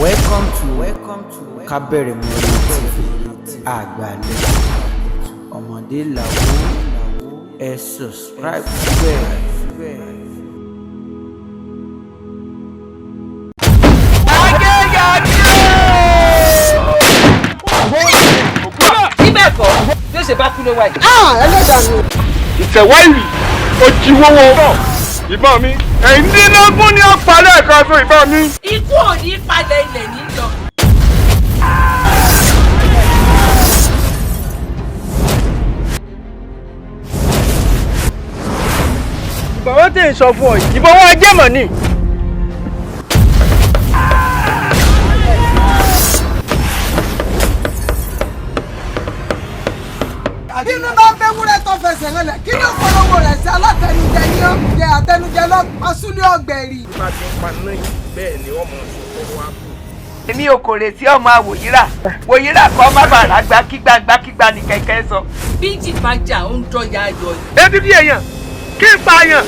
Welcome to Kábẹ̀rẹ̀mọye TV, àgbàlẹ̀ ọmọdé làwọ̀. Ẹ subscribe síbẹ̀. Bíbẹ̀ kọ́ bí ó ṣe bá kú ló wáyé. Ẹlẹ́dàá mi. Ìtẹ̀wáìrì òjìwọ́wọ́ ìbọn mi ẹ̀ẹ́dínlógún ni ó pa lẹ́ẹ̀kan fún ìbọn mi. Ikú ò ní palẹ̀ ilẹ̀ ní lọ. Ìbọ̀wọ́ tí ń sọ fún ọ yìí, ìbọ̀wọ́ ajé mọ̀ ni. Bínú bá ń fẹ́ wúrẹ́ tó fẹsẹ̀ rẹlẹ̀, kí ni òpolówó rẹ̀ sí? Alátẹnujẹ ní ó jẹ àtẹnujẹ lọ pasúlẹ̀ ọ̀gbẹ̀rì. Bá ti ń pa náà yìí, bẹ́ẹ̀ ni wọ́n mọ̀ sọ wá kù. Èmi ò kò retí ọmọ àwòyíra wòyíra kọ́ má bàrà gbá kígbà gbákígbà ní kẹ̀kẹ́ sọ. Bíjì bá jà, ó ń dọ́yà ayọ̀ ni. Ebi bí èèyàn kí n pa àyàn,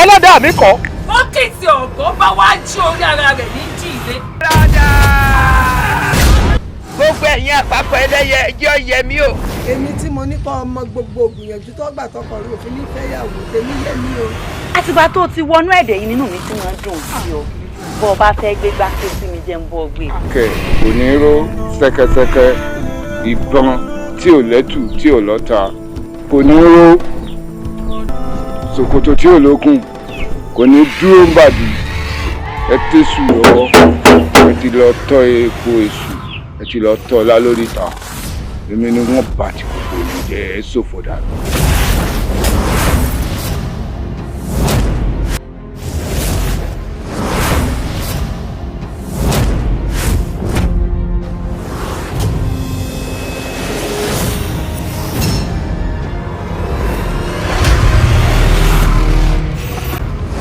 ẹlẹ́dàá mi kọ́. Bọ́kìtì ọ̀gọ́ bá wá jí orí ara rẹ̀ ní jí ilé. Gbogbo ẹ̀yin àpapọ̀ ẹlẹ́yẹ, ẹjẹ́ ọ̀yẹ́ mi o. Èmi tí mo ní kọ́ ọmọ gbogbo ògbìyànjú tó gbà tọkọ rẹ òfin ní fẹ́yàwó, tèmi yé mi o. Àtìgbà tó ti wọnú ẹ̀dẹ̀ yìí nínú mi tí wọ́n dùn sí ọ. Bọ́ ọ bá fẹ́ gbé gbá ké sí mi, jẹ́ ń bọ́ gbé. Kẹ̀ kò ní ró ṣẹ̀kẹ̀ṣẹ̀kẹ̀, ìbọn tí ò lẹ́tù tí ò lọ́ta kò ní ró, ṣòkòtò tí ò lókun kò ní dúró ń bàdí. Ẹ tẹ̀sù lọ́wọ́, ẹ ti lọ tọ́ epo èṣù, ẹ ti lọ tọ́ ọlá lórí ìta. Èmi ni wọ́n bá ti kòkò ní jẹ́ ẹ ṣòfò dànù.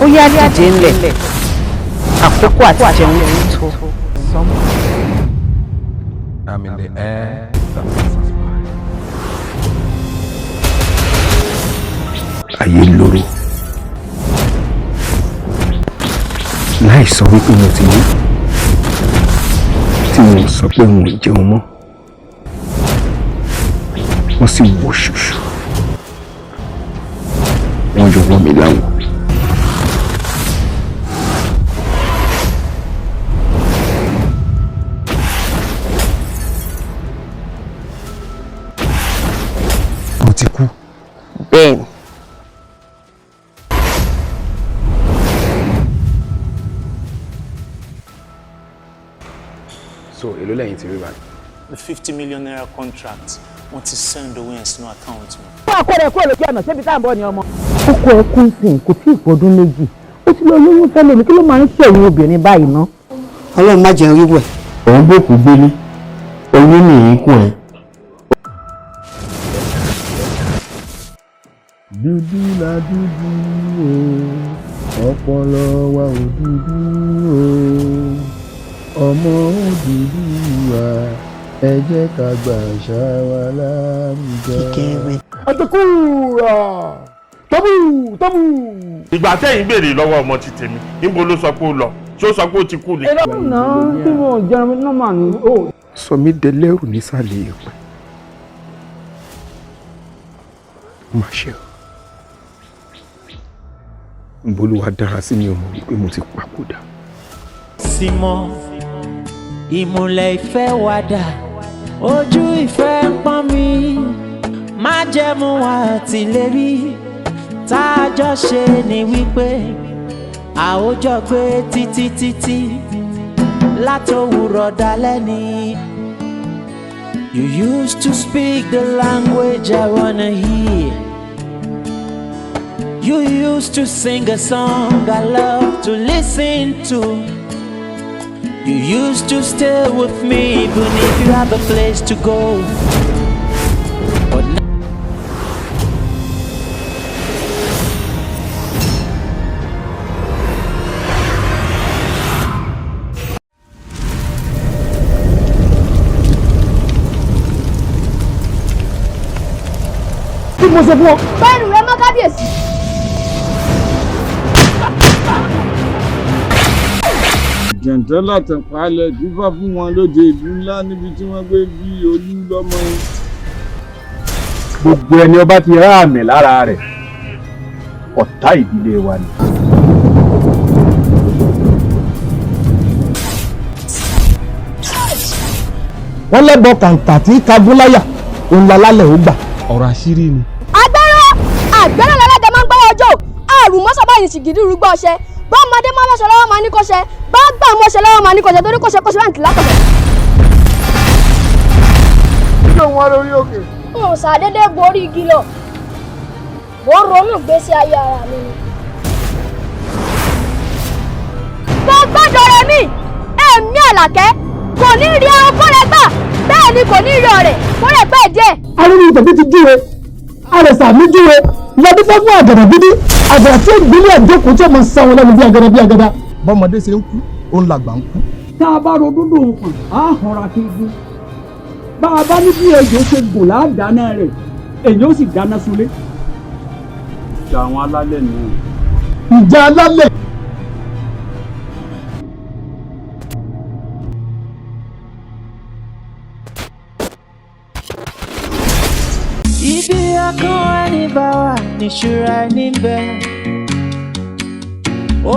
Ó yá, dìde ńlẹ̀, àkókò àti jẹun ti tó. I'm in the air that passes by. Ayé lóró láì sọ wípé mo ti yó, tí mo sọ pé mo ò jẹun mọ́, wọ́n sì wò ṣùṣù, wọ́n yọ wọ́n mi láwọ̀. Mo ti kú. Bẹ́ẹ̀ni. So èló lẹ́yìn tí rí báyìí? The ₦50 million contract, wọ́n ti send owó yẹn sínú account mi. Fún àkọrẹ kúrò lójú ọ̀nà, ṣébi tá à ń bọ̀ ni ọmọ. Kókó ẹkún sìn kò tí ì pọdún 2, ó ti lọ lóyún fẹ́ lómi. Kí ló máa ń ṣẹ̀yìn obìnrin báyìí ná? Ọlọ́run má jẹun wíwẹ̀. Òun gbòkú gbélé, oyún nìyí kún ẹ. Dúdú la dúdú o, ọpọlọ wa ò dúdú o, ọmọ Odùduwà, ẹ jẹ́ ká gbà àṣà wa lárugẹ. Àtẹkùrà tọ́bù tọ́bù. Ìgbà tẹ́yìn béèrè lọ́wọ́ ọmọ ti tèmi, níbo ló sọ pé ó lọ? Ṣé ó sọ pé ó ti kú ni? Náà tí mo jẹun nọ́mà ni. Sọ mí dẹlẹ́rù nísàlẹ̀ èèpẹ̀, má ṣe o. Nbolúwa dára sí mi ò mọ̀ wípé mo ti papòdà. Símọ́ ìmùlẹ̀ ìfẹ́ wa dà, ojú ìfẹ́ ń pọ́n mi, májẹ̀mú àtìlérí tá a jọ ṣe ni wípé a ó jọ gbé títí títí látòwúrọ̀ dalẹ́ ni. You used to speak the language I wanna hear. You used to sing a song I love to listen to. You used to stay with me even if you have a place to go. But now Kí mo ṣe fún ọ? Bẹ́ẹ̀ni rẹ mọ́, kábíyèsí. Jẹ̀ǹtẹ́ látàpálẹ̀ dífá fún wọn lóde ìlú ńlá níbi tí wọ́n gbé bí olú lọ́mọ. Gbogbo ẹni ọba ti rá àmì lára rẹ̀, ọ̀tá ìdílé wa ni. Wọ́n lẹ́bọ̀ kàǹkà tí kagúnláyà òun lálálẹ̀ ó gbà. Ọ̀rọ̀ àṣírí ni. Agbára àgbẹ̀rẹ̀ lọ́lọ́dẹ máa ń gbọ́ ọjọ́ àrùmọ́sọ̀ báyìí ṣìgìdì rúgbọ́ ọṣẹ bọ́mọdé máa mọ́ṣọ lọ́wọ́ máa ní kọ́ṣẹ́ bá gbà mọ́ṣọ lọ́wọ́ máa ní kọ́ṣẹ́ torí kọ́ṣẹ́ kọ́ṣẹ́ báǹkì lákọ̀ṣẹ́. Kí ló ń wá lórí òkè? N ò ṣàdédé gorí igi lọ, mo ń ronú ìgbésí ayé ara mi ni. Mo gbọ́dọ̀ rẹ̀ mí, èmi Àlàkẹ́ kò ní rí ẹran kó rẹ gbà, bẹ́ẹ̀ ni kò ní rí ọ̀rẹ́ kó rẹ gbà díẹ̀. Arúgbó tòbí ti júwe, àrẹ̀sà mi júwe, lọ́dún fẹ́ fún àgàdà gidi, àgàdà tí ó gbélé àjókòó tí ó máa sá wọn lẹ́nu bí agada bí agada. Bọ́mọdé ṣe ń kú, òun làgbà ń kú. Tá a bá ro dúdú nǹkan, á hànra kí n gún. Bá a bá ní bí ejò ṣe gùn láàdáná rẹ̀, èyí ó sì dáná sunlé. Ìjà àwọn alálẹ̀ nù. Ìjà alálẹ̀. Ibi ọkàn ẹni bá wà níṣúra ẹni bẹ.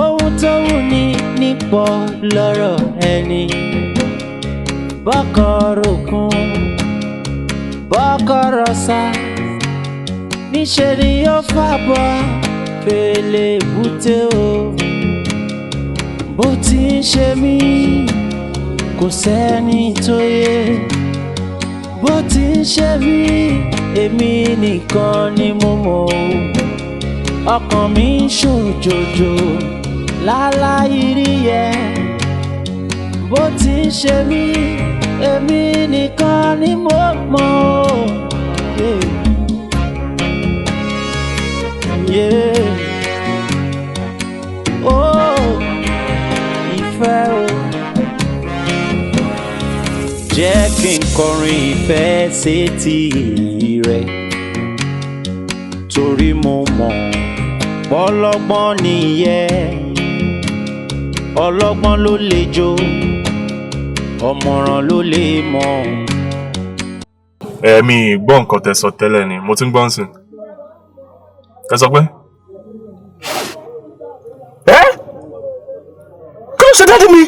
Ohun tó wù ní nípọ̀ lọ́rọ̀ ẹni. Bọ́kọ̀ ròkun, bọ́kọ̀ rọ̀ṣà, níṣe ni yóò fàbọ̀ fèlè búté o. Bó ti ń ṣe mí, kò sẹ́ni tó yé. Bó ti ń ṣe mí, èmi nìkan ni mo mọ̀ o. Ọkàn mi ń ṣòjòjò láláìrí yẹ. Bó ti ń ṣe mí, èmi nìkan ni mo mọ̀ o. Yeah. Yeah. Oh, ìfẹ́ o. Jẹ́ kí n kọrin ìfẹ́ sétí rẹ̀, torí mo mọ̀ ọlọ́gbọ́n nìyẹn. Ọlọ́gbọ́n ló lè jó, ọ̀mọ̀ràn ló lè mọ̀. Ẹ̀mí gbọ́ nǹkan tẹ́ sọ tẹ́lẹ̀ ni mo ti ń gbọ́ nsìn. Ẹ sọ pé. Ẹ́, kí ló ṣe daddy mi?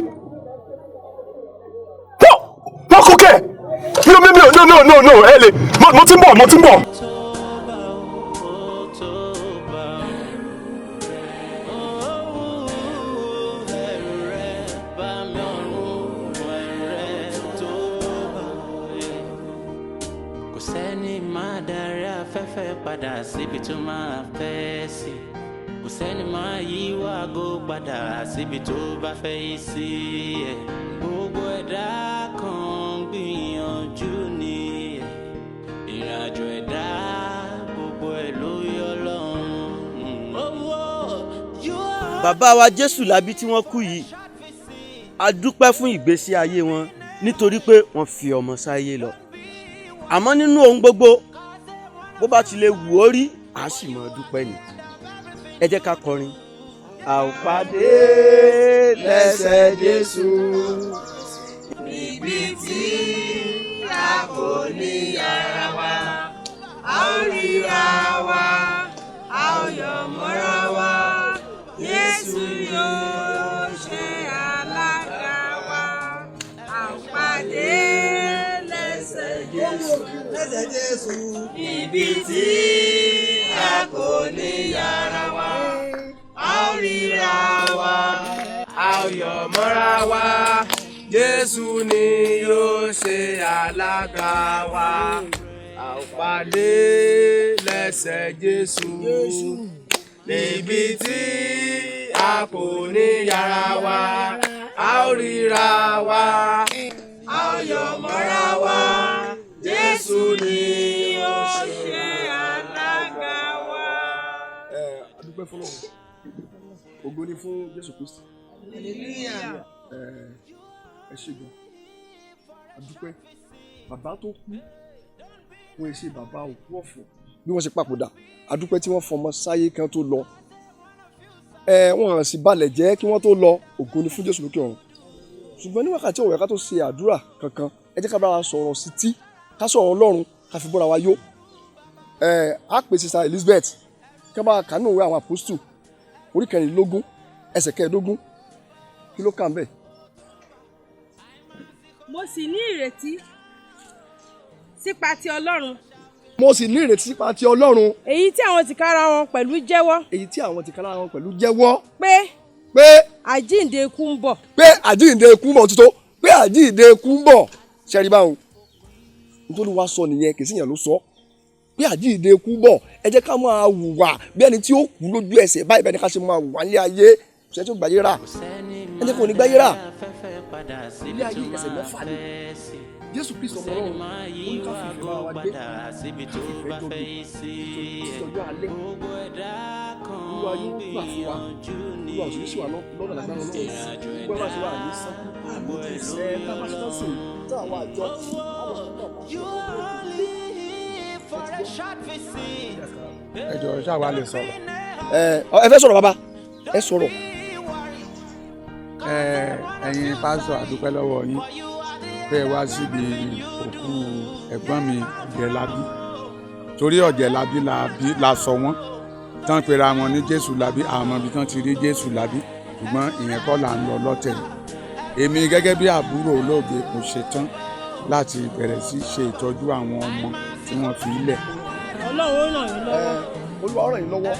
Wọ́n kú kẹ̀. Mi ò no no no no ẹ lè mo ti ń bọ̀, mo ti ń bọ̀. Kò sẹ́ni máa darí afẹ́fẹ́ padà síbi tó máa fẹ́ sí. Kò sẹ́ni máa yí wàgó padà síbi tó bá fẹ́ yí sí ẹ̀. Gbogbo ẹ̀dá kan gbìyànjú ni ẹ̀. Ìrìnàjò ẹ̀dá gbogbo ẹ̀ ló yọ lọ́run. Bàbá wa Jésù lábí tí wọ́n kú yìí, a dúpẹ́ fún ìgbésí ayé wọn nítorí pé wọ́n fi ọmọ sáyé lọ. Àmọ́ nínú ohun gbogbo, bó bá ti lè wù ó rí, a sì mọ̀ dúpẹ́ ni. Ẹ jẹ́ ká kọrin. A ó pàdé lẹ́sẹ̀ Jésù. Níbi tí a kò ní yára wa, a ó ríra wa, a ó yọ̀ mọ́ra wa. Jésù yóò ṣe alága wa. A ó pàdé lẹ́sẹ̀ Jésù. Lẹ́sẹ̀ Jésù. Níbi tí a kò ní yára wa, a ó ríra wa, a ó yọ̀ mọ́ra wa. Jésù ni yóò ṣe alága wa. A ó pàdé lẹ́sẹ̀ Jésù. Níbi tí a kò ní yára wa, a ó ríra wa, a ó yọ̀ mọ́ra wa. Jésù ni yóò ṣe alága wa. Ẹ a dúpẹ́ fọ́lọ́run, ògo ni fún Jésù Kristi. Hallelujah. Ẹ ṣé gan, a dúpẹ́. Bàbá tó kú, wọ́n ṣe bàbá òkú ọ̀fọ̀. Bí wọ́n ṣe papòdà, a dúpẹ́ tí wọ́n fọmọ sáyé kan tó lọ. Ẹ wọ́n sì balẹ̀ jẹ́ kí wọ́n tó lọ. Ògo ni fún Jésù lókè ọ̀run. Ṣùgbọ́n ní wákàtí ọ̀wẹ̀ ká tó ṣe àdúrà kankan, ẹ jẹ́ ká bára sọ̀rọ̀ sí tí ká sọ̀rọ̀ Ọlọ́run ká fi bọ́ra wa yó. Ẹ á pè Sister Elizabeth kí wọ́n bá kà nínú ìwé àwọn àpọ́stù orí 24 ẹsẹ̀ 15, kí ló kà ń bẹ̀? Mo sì ní ìrètí sípa ti Ọlọ́run. Mo sì ní ìrètí sípa ti Ọlọ́run. Èyí tí àwọn tìkára wọn pẹ̀lú jẹ́wọ́. Èyí tí àwọn tìkára wọn pẹ̀lú jẹ́wọ́. Pé àjíǹde ikú ń bọ̀. Pé àjíǹde ikú ń bọ̀ títọ́. Pé àjíǹde ikú ń bọ̀. Ṣẹ́rí báwọn. Nítorí wàá sọ nìyẹn, kì í sì yàn ló sọ. Pé àjíǹde ikú ń bọ̀, ẹ jẹ́ ká máa hùwà bí ẹni tí ó kú lójú ẹsẹ̀ báyìí, bẹ́ẹ̀ ni ká ṣe máa hùwà ní ayé. Ṣé tí ó gbàyé rà? Ẹ jẹ́ kó ní gbàyé rà. Ilé ayé ẹsẹ̀ mẹ́fà ni. Jésù Kristo ọmọ Ọlọ́run, ó ní ká fi ìfẹ́ bá wa gbé, ká fi ìfẹ́ jọ gbé, títí ọjọ́ alẹ́. Olúwa yóò gbà fún wa, Olúwa ò sì ní ṣì wá lọ́nà lágbára Ọlọ́run. Gbogbo ẹ bá ṣe wà ní sánkú, ẹ tá a bá ṣe tán sí i, tá àwọn àjọ, àwọn Ẹ jọ̀ọ́, ṣáà wá lè sọ̀rọ̀. Ẹ fẹ́ sọ̀rọ̀ bàbá, ẹ sọ̀rọ̀. Ẹ̀yin pásítọ̀, àdúpẹ́ lọ́wọ́ yín pé ẹ wá síbi òkú ẹ̀gbọ́n mi Ọ̀jẹ̀lábí, torí Ọ̀jẹ̀lábí la sọ wọ́n tán pera wọn ní Jésù Lábí. Àmọ́ ibi tán ti rí Jésù Lábí, ṣùgbọ́n ìyẹn kọ́ là ń lọ lọ́tẹ̀. Èmi gẹ́gẹ́ bí àbúrò olóògbé, mo ṣetán láti bẹ̀rẹ̀ sí ṣe ìtọ́jú àwọn ọmọ tí wọ́n fi lẹ̀. Ọlọ́run ó ràn yín lọ́wọ́. Olúwa ó ràn yín lọ́wọ́.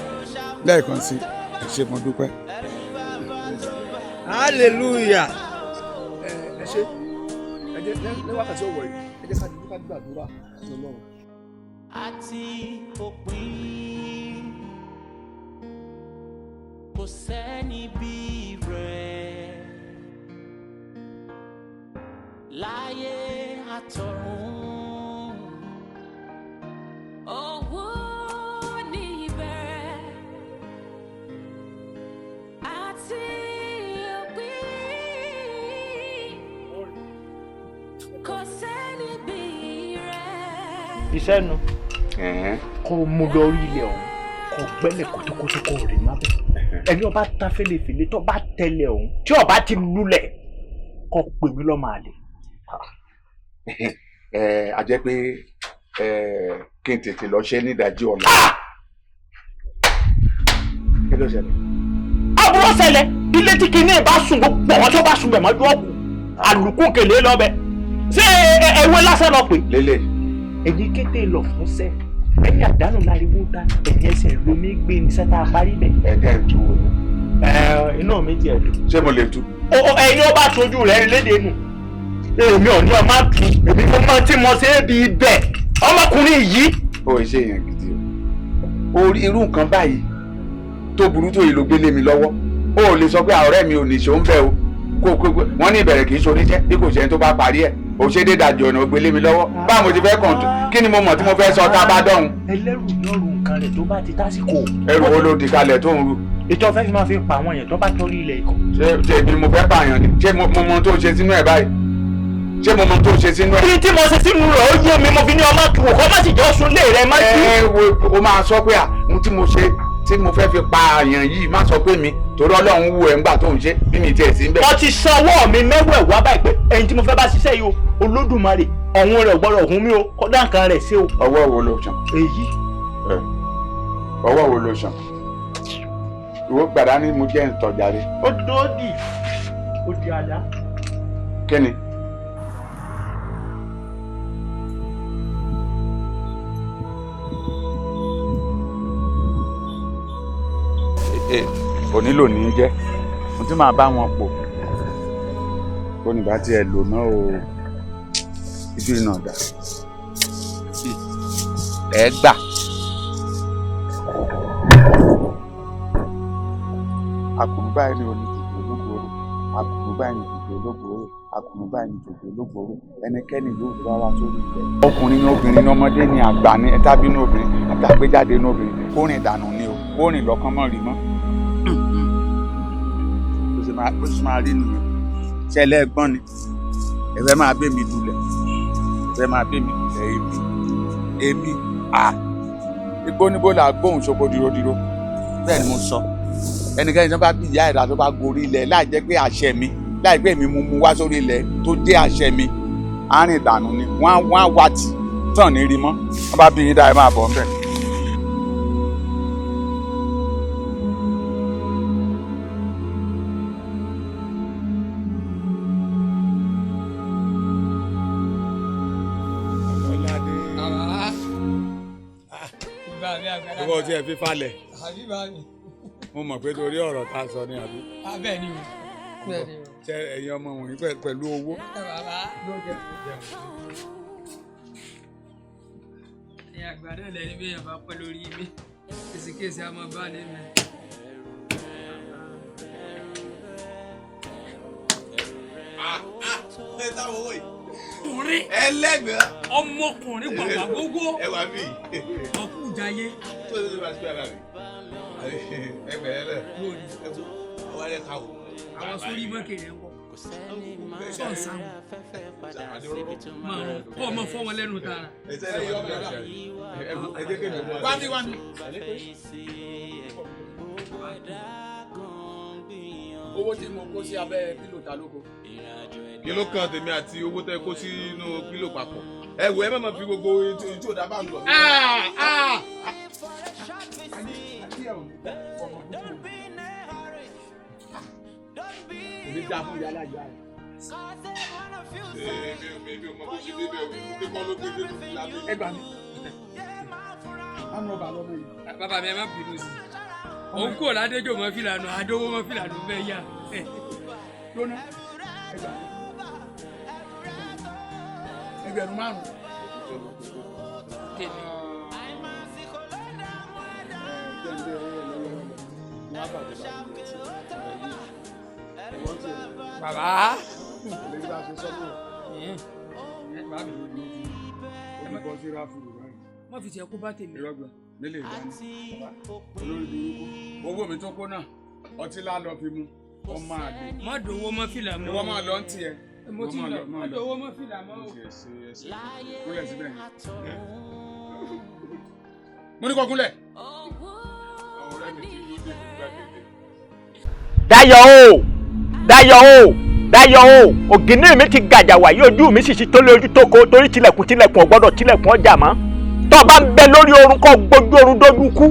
Lẹ́ẹ̀kan sí, ẹ ṣé, mo dúpẹ́. Hallelujah. Ẹ ṣe, ẹ jẹ́ ní wákàtí ọ̀wọ̀ yìí, ẹ jẹ́ ká dúró ká gbàdúrà sí Ọlọ́run. Àti òpin kò sẹ́ni bí rẹ̀ láyé àtọ̀run. Owó ní ìbẹ̀rẹ̀ àti òpin, kò sẹ́ni bí rẹ̀. Iṣẹ́ nu kó mú lọ orí ilẹ̀ ọ̀hún, kó gbẹ́lẹ̀ kótókótó, kó rè má bẹ̀. Ẹni ọba ta fèlèfèlè tó bá tẹlẹ̀ ọ̀hún, tí ọba ti lulẹ̀, kó pè mí lọ́mọ àlè. Ẹ a jẹ́ pé kí n tètè lọ ṣe nídàájí ọ̀la. Kí ló ṣẹlẹ̀? Àbúrò ṣẹlẹ̀, ilé tí kinní bá sùn, gbogbo àwọn tó bá sùn bẹ̀ mọ́jú ọ̀kù àlùkù kèlè lọ́bẹ̀. Ṣé ewé lásán lọ pè? Lélẹ̀. Ẹ̀yin kété lọ fún sẹ́, ẹ̀yin àdánù láriwo dá, ẹ̀yin ẹsẹ̀ lomi gbé ní sẹ́ta parí bẹ̀. Ẹ̀dẹ̀ ń tu o. Inú mi ti ẹ̀ dùn. Ṣé mo lè tu? Ẹ̀yin ó bá tójú rẹ̀ léde nù. Èmi ò ní ọ má tu, èmi mo máa tí mo ṣe é bí ibẹ̀. Ọmọkùnrin yìí. Ó ṣe èèyàn gidi o. Orí irú nǹkan báyìí tó burú tó yìí ló gbélé mi lọ́wọ́. O ò lè sọ pé ọ̀rẹ́ mi ò ní ṣe ń bẹ̀ o. Kó wọ́n ní ìbẹ̀rẹ̀ kì í ṣoníṣẹ́ bí kò ṣe ẹni tó bá parí ẹ̀. Ò ṣe dédàjì ọ̀nà ó gbélé mi lọ́wọ́. Báwo mo ti fẹ́ kàn tó? Kí ni mo mọ̀ tí mo fẹ́ sọ tá a bá dọ̀hún? Ẹlẹ́rù ní ọ̀rùn nǹkan rẹ̀ tó bá ti tásìkò. Ẹrù wo ló di kalẹ̀ tó ń ru? Ètò ọ̀fẹ́ fi máa fi pa àwọn èèyàn tó bá torí ilẹ̀ ikọ̀. Ṣé èmi mo fẹ́ pààyàn ni? Ṣé mo mọ tó ṣe sínú ẹ̀ báyìí? Ṣé mo mọ tó ṣe sínú ẹ̀? Kí tí mo ṣe sínú rẹ̀ ó yé mi, mo fi ní ọmọ kò kọ́ má sì jọ sun lé rẹ̀ má sí. Ẹ wo, o máa sọ pé à ohun tí mo ṣe tí mo fẹ́ fi pa àyàn yìí, má sọ pé mi torí Ọlọ́run wù ẹ́ ńgbà tó ń ṣe bí mi tiẹ̀ sí ń bẹ̀. Wọ́n ti sanwó mi mẹ́wẹ̀ẹ̀wá báyìí pé ẹni tí mo fẹ́ bá ṣiṣẹ́ yìí o, Olódùmarè ọ̀hún rẹ̀ gbọ́dọ̀ hún mi o, kọ́dá nǹkan rẹ̀ ṣe o. Ọwọ́ wo ló ṣàn? Èyí. Ọwọ́ wo ló ṣàn? Ìwọ gbàdá ni mo jẹ́ ìtọ̀jáde. Ó dòdì, ó di àdá. Kí ni? Onílò ní í jẹ́ mo ti máa bá wọn pò kó ní bá tiẹ̀ lò náà o, ibi iná dà ẹ gbà. Àkùrú báyìí ni oní tòjò ológbòrò, àkùrú báyìí ni tòjò ológbòrò, àkùrú báyìí ni tòjò ológbòrò, ẹnikẹ́ni yóò bá wa sórí ilẹ̀. Ọkùnrin ni, obìnrin ni, ọmọdé ni, àgbà ni, ẹ̀ta bínú obìnrin àtàgbéjáde inú obìnrin, kó rìn dànù ni o, kó rìn lọ́kàn mọ́ rí mọ́. Ó sì máa rí nìyẹn. Ṣẹlẹ̀ ẹ̀gbọ́n ni ẹ fẹ́ máa bẹ́ mi lulẹ̀, ẹ fẹ́ máa bẹ́ mi lulẹ̀. Èmi à igbó níbo là gbóhùn ṣoko dirodiro. Bẹ́ẹ̀ ni mo sọ, ẹnikẹ́ni tó bá bí ìyá ẹ̀dá tó bá gorí ilẹ̀ láì jẹ́ pé àṣẹ mi, Láìpẹ́ mi mú mu wá sórí ilẹ̀ tó jẹ́ àṣẹ mi, àárín ìdànù ni wọ́n á wá tì tán ní rí mọ́. Wọ́n bá bí yín dá, ẹ máa bọ̀ ńbẹ̀. Ìwọ tí ẹ fi falẹ̀. Mo mọ̀ pé torí ọ̀rọ̀ tá a sọ ni àbí. Bẹ́ẹ̀ ni o. Bẹ́ẹ̀ ni o. Ṣé ẹ̀yin ọmọ wọ̀nyí pẹ̀lú owó? Ẹ̀yin àgbà náà lẹ́ni bí èèyàn bá pẹ́ lórí mi. Kèsìkèsì a máa bá ní mi. Ọkùnrin. Ẹlẹ́gbẹ̀ẹ́. Ọmọkùnrin gbàgbà gbogbo. Ẹ wà mí. Ọkù jayé. Tó tó bá sí ara mi. Ẹgbẹ̀rẹ́ lẹ̀. Ọwọ́ ẹ̀ ká wò. Àwọn sórí mọ́kè rẹ̀ ń wọ̀. Sọ̀nsá wọn. Máa kọ́ ọmọ fọ́ wọn lẹ́nu tààrà. Wá mi wá mi. Owó tí mo kó sí abẹ́ pílò ta lóko. Kí ló kan tèmi àti owó tẹ kó sínú pílò papọ̀? Ẹ wò, ẹ má ma fi gbogbo tí ò dá bá ń lọ. Èmi dá fún yàrá ìyá rẹ̀. Mi ò mọ bó ṣe débẹ̀ o, èkúté kọ́ ló gbé dénú lábẹ́. Ẹ gbà mí. Àmú ọba lọ́mọ yìí. Bàbá mi, ẹ má bínú sí i. Òun kò ládéjò mọ́ fìlànà, àdówó mọ́ fìlànà bẹ́ẹ̀ yá. Lónà, ẹ gbà mí. 5,000. Kéde. Bàbá. Má fi tiẹ̀ kó bá tèmi. Ìrọ̀gbọ̀n mélòó ìdáná olórí burúkú owó mi tó kó náà ọtí lálọ́ fi mu ọmọ àlè. Má dòwó mọ́ fìlà mọ́. Ìwọ máa lọ ń tiẹ̀. Mo ti lọ, má dòwó mọ́ fìlà mọ́ o. Kúnlẹ̀ síbẹ̀ yẹn. Mo ní kó kúnlẹ̀. Ọ̀rẹ́ mi ti yóò dé gbàgede. Dayọ̀ o, Dayọ̀ o, Dayọ̀ o, ògìní mi ti gàjà wàyí, ojú mi sì ti tó lé ojú tó ko, torí tilẹ̀kùn tilẹ̀kùn ò gbọ́dọ̀ tilẹ̀kùn ọjà mọ́. Tó o bá ń bẹ lórí orun kó gbójú orun dójú kú,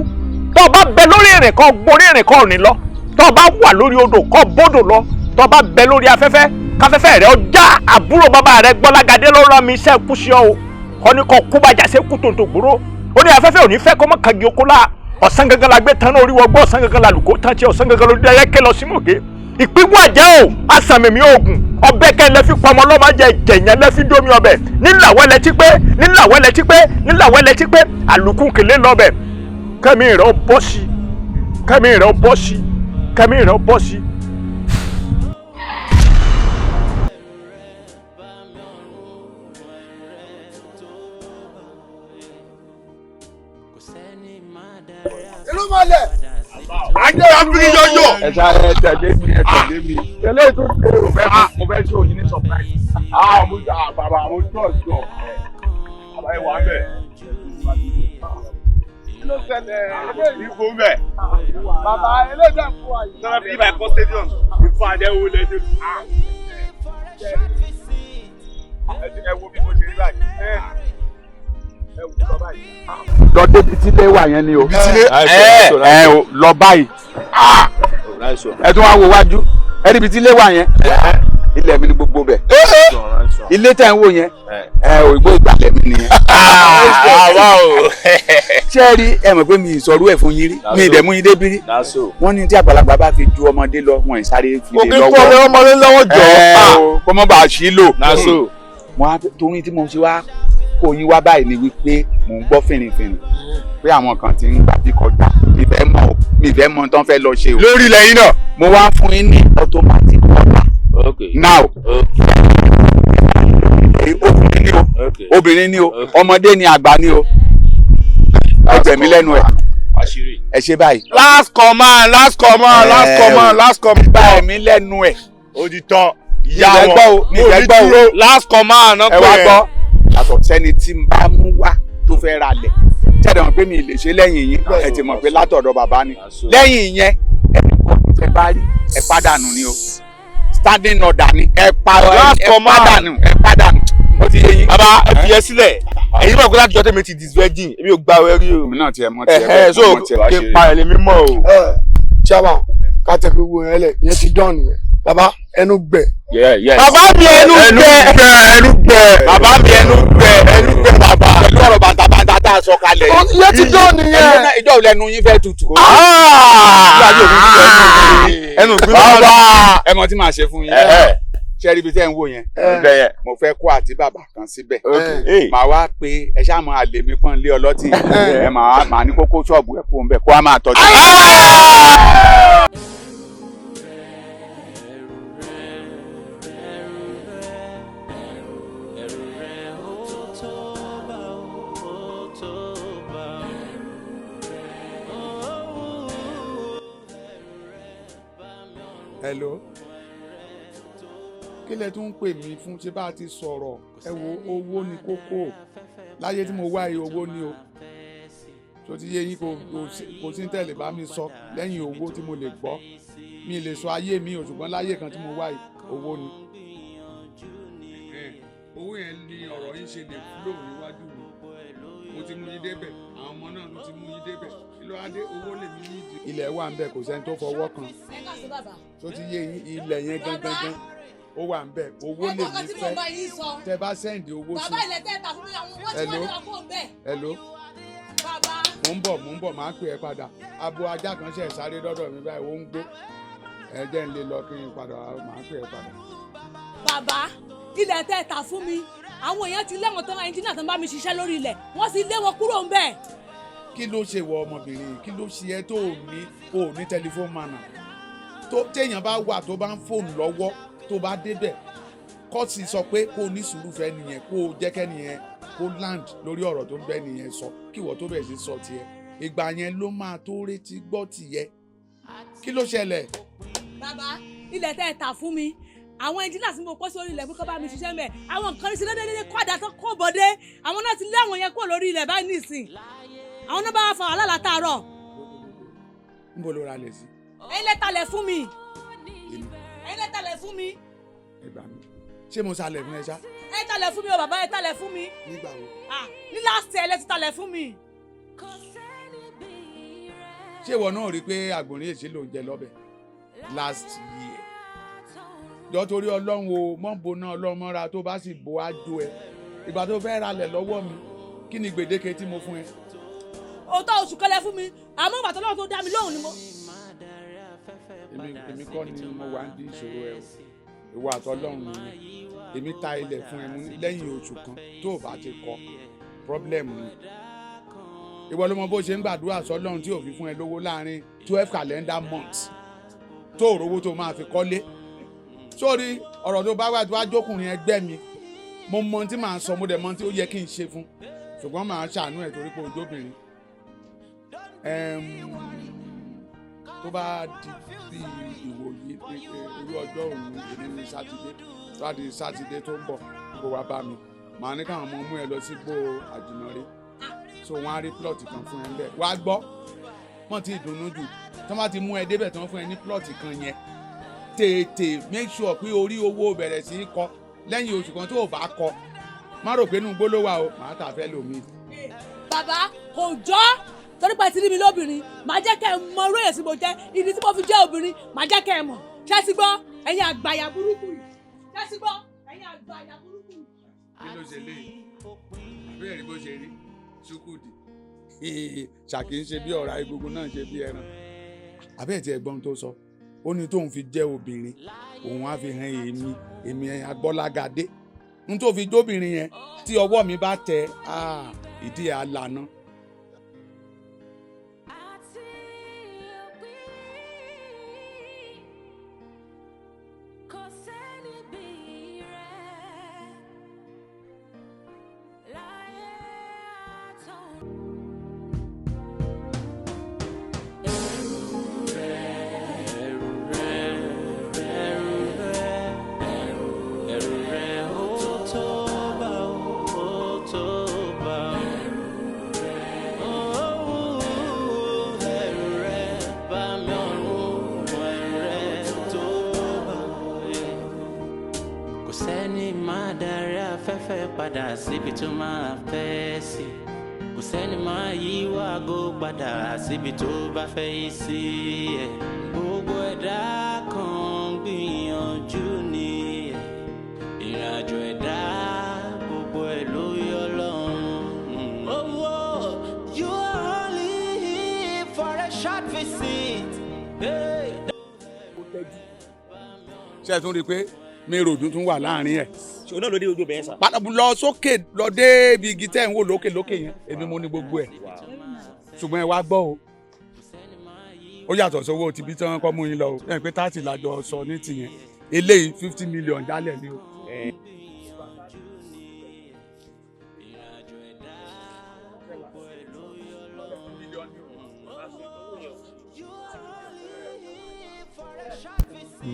tó o bá bẹ lórí ìrìn kó gborí ìrìn kó rìn lọ, tó o bá wà lórí odò kó bódò lọ, tó o bá bẹ lórí afẹ́fẹ́ káfẹ́fẹ́ rẹ ọjà. Àbúrò bàbá rẹ Gbọ́lágadé ló rán mi iṣẹ́ kú sí ọ o, kọ́ ni kọ́ kú bàjá sí kú tòǹtò gbòòrò. Ó ní afẹ́fẹ́ ò ní fẹ́ kọ́ mọ́ kagi oko la. Ọ̀sán gangan la gbé tán náà orí wọgbọ́, ọ̀sán gangan la lùkó tán tí ọ̀sán gangan ló dé ẹyẹ ké lọ sí mògé. Ìpínwó àjẹ́ o, asàmìmí oògùn ọbẹ̀ kẹ́ lẹ́fi pamọ́ lọ́mọ jẹ jẹ̀yàn lẹ́fi dómi ọbẹ̀ nílàwẹ́ lẹ́tí pé, nílàwẹ́ lẹ́tí pé, nílàwẹ́ lẹ́tí pé, àlùkù kèlé lọ́bẹ̀. Kẹ́mi rẹ̀ ó bọ́ sí, kẹ́mi rẹ̀ ó bọ́ sí, kẹ́mi rẹ̀ ó bọ́ sí. Irúnmọlẹ̀. Ajé abiri yọyọ. Ẹ ṣá ẹ tẹ̀lé mi, ẹ tẹ̀lé mi. Tẹ̀lé tó ṣe o fẹ́ mo fẹ́ ṣe òyìn ní surprise. Ah mo bàbá mo trust you. Bàbá ẹ wà bẹ̀. Kí ló ṣẹlẹ̀? Ikú bẹ̀. Bàbá eléjà fún wa yìí. Sọ́dọ̀ bí ibà ẹ̀kọ́ stadium. Ikú àdéhùn lẹ́jọ́. Ẹ wo bí mo ṣe rí báyìí. Ẹ wò lọ báyìí. Lọ débi tí ilé wà yẹn ni o. Ẹ ẹ o lọ báyìí. Ẹ tún wá wo wájú. Ẹ níbi tí ilé wà yẹn. Ilẹ̀ mi ni gbogbo bẹ̀. Ilé tẹ̀ ń wò yẹn. Ẹ ò igbó ìgbàlẹ̀ mi nìyẹn. Àwa o. Ṣé ẹ rí, ẹ mọ̀ pé mi ìsọ̀rú ẹ̀ fún yín rí, mi ìdẹ̀mú yín débi rí. Wọ́n ní tí àgbàlagbà bá fi ju ọmọdé lọ, wọn ìsáré fi lè lọ́wọ́. Òkè fún ọmọdé lọ́wọ́ jọ. Ẹ o kó mọ́ bá a ṣí lò. Mo á torí tí mo ṣe wá kó yín wá báyìí ni wípé mò ń gbọ́ fìrìfìrì pé àwọn kan ti ń gbà bí kọjá. Mi fẹ́ mọ̀ o, mi fẹ́ mọ̀ tán fẹ́ lọ ṣe o. Lórí ilẹ̀ yín náà. Mo wá fún yín ní automatic order. Now obìnrin ni o, obìnrin ni o, ọmọdé ni, àgbà ni o, ẹ tẹ̀mí lẹ́nu ẹ̀, ẹ ṣe báyìí. Last command, last command, last command, last command. Bá ẹ̀mí lẹ́nu ẹ̀. Ó ti tán. Ìyá wọn mi ìfẹ́ gbọ́ o. Last command náà pé ẹ wá gbọ́. Yàtọ̀ sẹ́ni tí ń bá mú wá tó fẹ́ ra lẹ̀, tẹ́lẹ̀ mọ̀ pé mi lè ṣe lẹ́yìn yín, ẹ ti mọ̀ pé látọ̀dọ̀ bàbá ni. Lẹ́yìn yẹn, ẹnì kan tẹ bá rí ẹ pàdánù ni o. Standing order ni, ẹ pa ẹ pàdánù, ẹ pàdánù. Ó ti yé yín. Bàbá, ẹ fi ẹ sílẹ̀. Ẹ̀yin mọ̀ pé láti jọ́ tèmi ti disvirgin, èmi ò gba ẹ rí o. Èmi náà tiẹ̀ mọ̀ tiẹ̀ bẹ́ẹ̀, so kí n pa ẹ̀ lè mímọ́ o. Chairman, ká tẹ gbogbo yẹn lẹ, ìyẹn ti dán nìyẹn. Bàbá, ẹnu gbẹ. Bàbá mi, ẹnu gbẹ, ẹnu gbẹ. Bàbá mi, ẹnu gbẹ, ẹnu gbẹ bàbá. Pẹ̀lú ọ̀rọ̀ bàtàbàtà tá a sọ kalẹ̀. Ìyẹn ti dán nìyẹn. Ìjọ lẹnu yín fẹ́ tutù. Ẹnu gbẹ. Bàbá, ẹ mọ tí màá ṣe fún yín. Ṣé rí ibi tẹ́ ń wò yẹn? Mo fẹ́ kó àti bàbá kan síbẹ̀. Màá wá pé ẹ ṣáà máa lè mí pọ́n lé ọlọ́tì. Ẹ màá ní kókó ṣọ́ọ̀bù ẹ̀ kó ń bẹ̀ kó a máa tọ́jú. Hello, kí lẹ tún ń pè mí fún? Ṣé bá a ti sọ̀rọ̀? Ẹ wo, owó ni kókó láyé tí mo wá yìí, owó ni o. Tó ti yé yín, kò sí tẹ̀lé bá mi sọ lẹ́yìn owó tí mo lè gbọ́. Mi lè sọ ayé mi ò, ṣùgbọ́n láyé kan tí mo wá yìí, owó ni. Owó yẹn ni ọ̀rọ̀ yín ṣe lè flow níwájú mi. Mo ti mú yín débẹ̀, àwọn ọmọ náà ló ti mú yín débẹ̀. Kí ló wá dé? Owó lèmi ní ìdí. Ilẹ̀ wà ń bẹ̀, kò sẹ́ni tó fọwọ́ kan. Tó ti yé yín, ilẹ̀ yẹn gangan gan ó wà ń bẹ̀, owó lèmi fẹ́. Tẹ bá sẹ́ǹdì owó sí. Bàbá, ilẹ̀ tẹ́ ta fún mi, àwọn owó tí wọ́n ní wà fún bẹ́ẹ̀. Hello. Bàbá. Mò ń bọ̀, máa pè ẹ́ padà. Abo ajá kan ṣẹ̀ sáré dọ́dọ̀ mi báyìí, ó ń gbó. Ẹ jẹ́ ń lè lọ kí n padà, máa pè ẹ́ padà. Bàbá, ilẹ̀ tẹ́ ta fún mi, àwọn èèyàn ti lé wọn tán. Ẹnjìnà tó ń bá mi ṣiṣẹ́ lórí ilẹ̀, wọ́n ti lé wọn kúrò ń bẹ̀. Kí ló ṣe wọ ọmọbìnrin yìí? Kí ló ṣe ẹ́ tó ò ní tẹlifóònù mànà? Tó téèyàn bá wà tó bá ń fóònù lọ́wọ́, tó bá débẹ̀, kọ́ọ̀sì sọ pé kó o ní sùúrù fẹ́ nìyẹn, kó o jẹ́ kẹ́nìyẹn kó land lórí ọ̀rọ̀ tó ń bẹ́ nìyẹn sọ, kí ìwọ tó bẹ̀rẹ̀ sí sọ tiẹ̀. Ìgbà yẹn ló máa tó retí gbọ́ tiẹ̀. Kí ló ṣẹlẹ̀? Bàbá, ilẹ̀ tẹ́ ẹ tà fún mi, àwọn ẹnjìnà tí mo kó sórí ilẹ̀ pé kó bá mi ṣiṣẹ́ mẹ́, àwọn nǹkan ní sinadéédé kó àdá tó kó bọ́dé. Àwọn náà ti lé àwọn yẹn kúrò lórí ilẹ̀ báyìí nísìn. Àwọn náà bá wà fa wàhálà látàárọ̀. Níbo ló ra lẹ̀ sí? Ẹ̀yin lẹ talẹ̀ fún mi. Ẹ̀yin lẹ talẹ̀ fún mi. Ẹ gbà mí, ṣé mo salẹ̀ fún ẹ ṣá? Ẹ talẹ̀ fún mi o, bàbá, ẹ talẹ̀ fún mi. Nígbà wo? Ah, ní last year lẹ ti talẹ̀ fún mi. Ṣé ìwọ náà rí i pé àgbọ̀nrín èsì ló ń jẹ lọ́bẹ̀ last year? Jọ, torí Ọlọ́run o, mọ́ bo náà ọlọ́run mọ́ra, tó bá sì bo ájò ẹ. Ìgbà tó fẹ́ ralẹ̀ lọ́wọ́ mi, kí ni gbèdéke tí mo fún ẹ? Òótọ́, oṣù kan lẹ fún mi, àmọ́ ìgbà tó lọ́wọ́ tó dá mi lóhùn ni mo. Èmi kọ́ ni mo wà ń di ìṣòro ẹ o, ìwọ àtọlọ́run nìyẹn. Èmi ta ilẹ̀ fún ẹ, mú ní lẹ́yìn oṣù kan tó o bá ti kọ, problem ni. Ìwọ ló mọ bó ṣe ń gbàdúrà sọ́lọ́run tí ò fi fún ẹ lówó láàrin 12 calendar months tó o rówó tó máa fi kọ́lé. Sórí ọ̀rọ̀ tó bá wà, tó bá jókùnrin ẹgbẹ́ mi, mo mọ ohun tí màá sọ, mo dẹ̀ mọ ohun tí ó yẹ kí n ṣe fún, ṣùgbọ́n màá ṣàánú ẹ̀ torí pé ojóbìnrin. Tó bá di bí ìwòye irú ọjọ́ òun èmi ní sátidé, tó bá di sátidé tó ń bọ̀, kó wá bá mi. Màá ní káwọn ọmọ mú ẹ lọ sí gbó àjìnàre, so wọ́n á rí plot kan fún ẹ ńbẹ̀. Wá gbọ́, wọ́n ti dùnnú jù tí wọ́n bá ti mú ẹ débẹ̀, tí wọ́n fún ẹ ní plot kan yẹn, tètè make sure pé orí owó bẹ̀rẹ̀ sí í kọ. Lẹ́yìn oṣù kan tó o bá kọ, má rò pé inú igbó ló wà o, màá tà fẹ́ lómi. Bàbá, kò jọ́ torí pé ti rí mi lóbìnrin. Màá jẹ́ kẹ́ ẹ mọ orú èyí tí mo jẹ́, ìdí tí mo fi jẹ́ obìnrin, màá jẹ́ kẹ́ ẹ mọ̀. Ṣé ti gbọ́, ẹ̀yin àgbàyà burúkú yìí? Ṣé ti gbọ́, ẹ̀yin àgbàyà burúkú yìí? Kí ló ṣe léyìí? Àbẹ́rẹ́ rí bó ṣe rí ṣúkúdì, ṣàkì ń ṣe bí ọ̀rá, egungun náà ṣe bí ẹran. Àbẹ́ẹ̀ tí ẹ̀gbọ́n tó sọ, ó ní tóun fi jẹ́ obìnrin, òun á fi hàn èmi, èmi Agbọ́lágadé n tó fi jóbìnrin yẹn. Tí ọwọ́ mi bá tẹ, ìdí ẹ̀ á lànà. Kò sẹ́ni bí rẹ̀ láyé àtọ̀run. Ẹ̀rù rẹ̀, ẹ̀rù rẹ̀, ẹ̀rù rẹ̀, ó tó bá o, ó tó bá o. máa darí afẹ́fẹ́ padà síbi tó máa fẹ́ sí. Kò sẹ́ni máa yí wàgó padà síbi tó bá fẹ́ yí sí ẹ̀. Gbogbo ẹ̀dá kan gbìyànjú ni ẹ̀. Ìrìnàjò ẹ̀dá gbogbo ẹ̀ ló yọ lọ́run. Oh, you are only here for a short visit. Hey. Ṣé ẹ tún rí i pé mi ròdùn tún wà láàrin ẹ̀. Ṣé o náà ló dé ojú bẹ́ẹ̀ sà. Padà lọ sókè, lọ dé ibi igi tẹ́ ń wò lókè lókè yẹn, èmi mo ní gbogbo ẹ̀. Ṣùgbọ́n ẹ wá gbọ́ o, ó yàtọ̀ sówó tibí tí wọ́n kọ́ mú yín lọ o. Ẹ̀ pé 30 lájọ sọ ní tìyẹn, eléyìí 50 million jálẹ̀ ni o.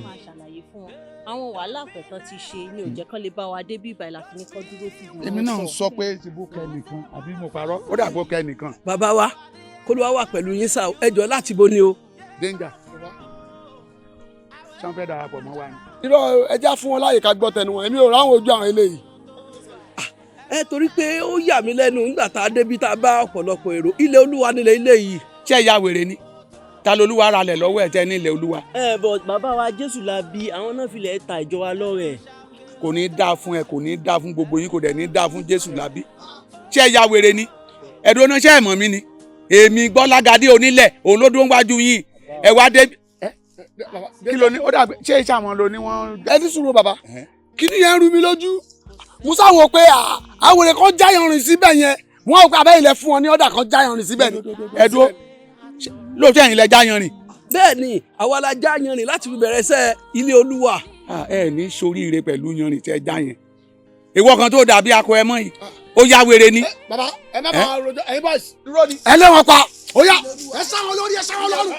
Máa ṣàlàyé fún wọn àwọn wàhálà pẹ̀tàn ti ṣe ní ò jẹ́ kán lè bá wa dé bí ìbàlẹ̀ àfi ní kán dúró sí ibi. Èmi náà ń sọ pé tìbú kẹ nìkan, àbí mo parọ́? Ó dàgbò kẹ nìkan. Bàbá wa, kó ló wá wà pẹ̀lú yín sá o. Ẹ jọ, láti bo ni o. Danger, ṣé wọ́n fẹ́ darapọ̀ mọ́ wa ni? Irọ́, ẹja fún wọn láyè ká gbọ́ tẹnu wọn. Èmi ò ráwọn ojú àwọn eléyìí. Ẹ torí pé ó yà mí lẹ́nu nígbà tá a débi tá a bá ọ̀pọ̀lọpọ̀ èrò. Ilé Olúwa nílẹ̀ ilé yìí. Ṣé ìyá wèrè ni? Ta lolúwa ralẹ̀ lọ́wọ́ ẹ̀ tẹ́ ní ilẹ̀ Olúwa? Ẹ bọ bàbá wa Jésù la bí, àwọn náà filẹ̀ ta ìjọ wa lọ́rẹ̀. Kò ní í dáa fún ẹ, kò ní í dáa fún gbogbo yín, kò dẹ̀ ní í dáa fún Jésù lábí. Ṣé ìyá wèrè ni? Ẹ̀dùn oníṣẹ́ ẹ̀mọ́ mi ni èmi Gbọ́lágadé onílẹ̀, òun ló dún wájú yín. Ẹ wá dé, kí ló ní ó dàgbé? Ṣé iṣẹ́ àwọn ló ní wọ́n? Ẹ ní sùúrù bàbá, kí ni yẹn ń rú mi lójú? Musa wò pé àwọn èrè kan jáyàn rìn síbẹ̀ yẹn, wọ́n wò pé abẹ́ ilẹ̀ fún wọn ní ọ̀dà kan jáyàn rìn síbẹ̀ ni. Ẹ dúró, lóòótọ́ ẹ̀yin lẹ jáyan rìn? Bẹ́ẹ̀ ni, àwa la já yanrìn láti fi bẹ̀rẹ̀ iṣẹ́ ilé Olúwa. Ẹ ní soríire pẹ̀lú yanrìn tẹ já yẹn. Ìwọ kan tó dàbí akọ ẹ mọ́ yìí, ó yá wèrè ni. Bàbá, ẹ má máa rojọ́, ẹ̀yin boys, irọ́ ni. Ẹ lé wọn pa, ó yá, ẹ sá wọn lórí, ẹ sá wọn lọ́rùn.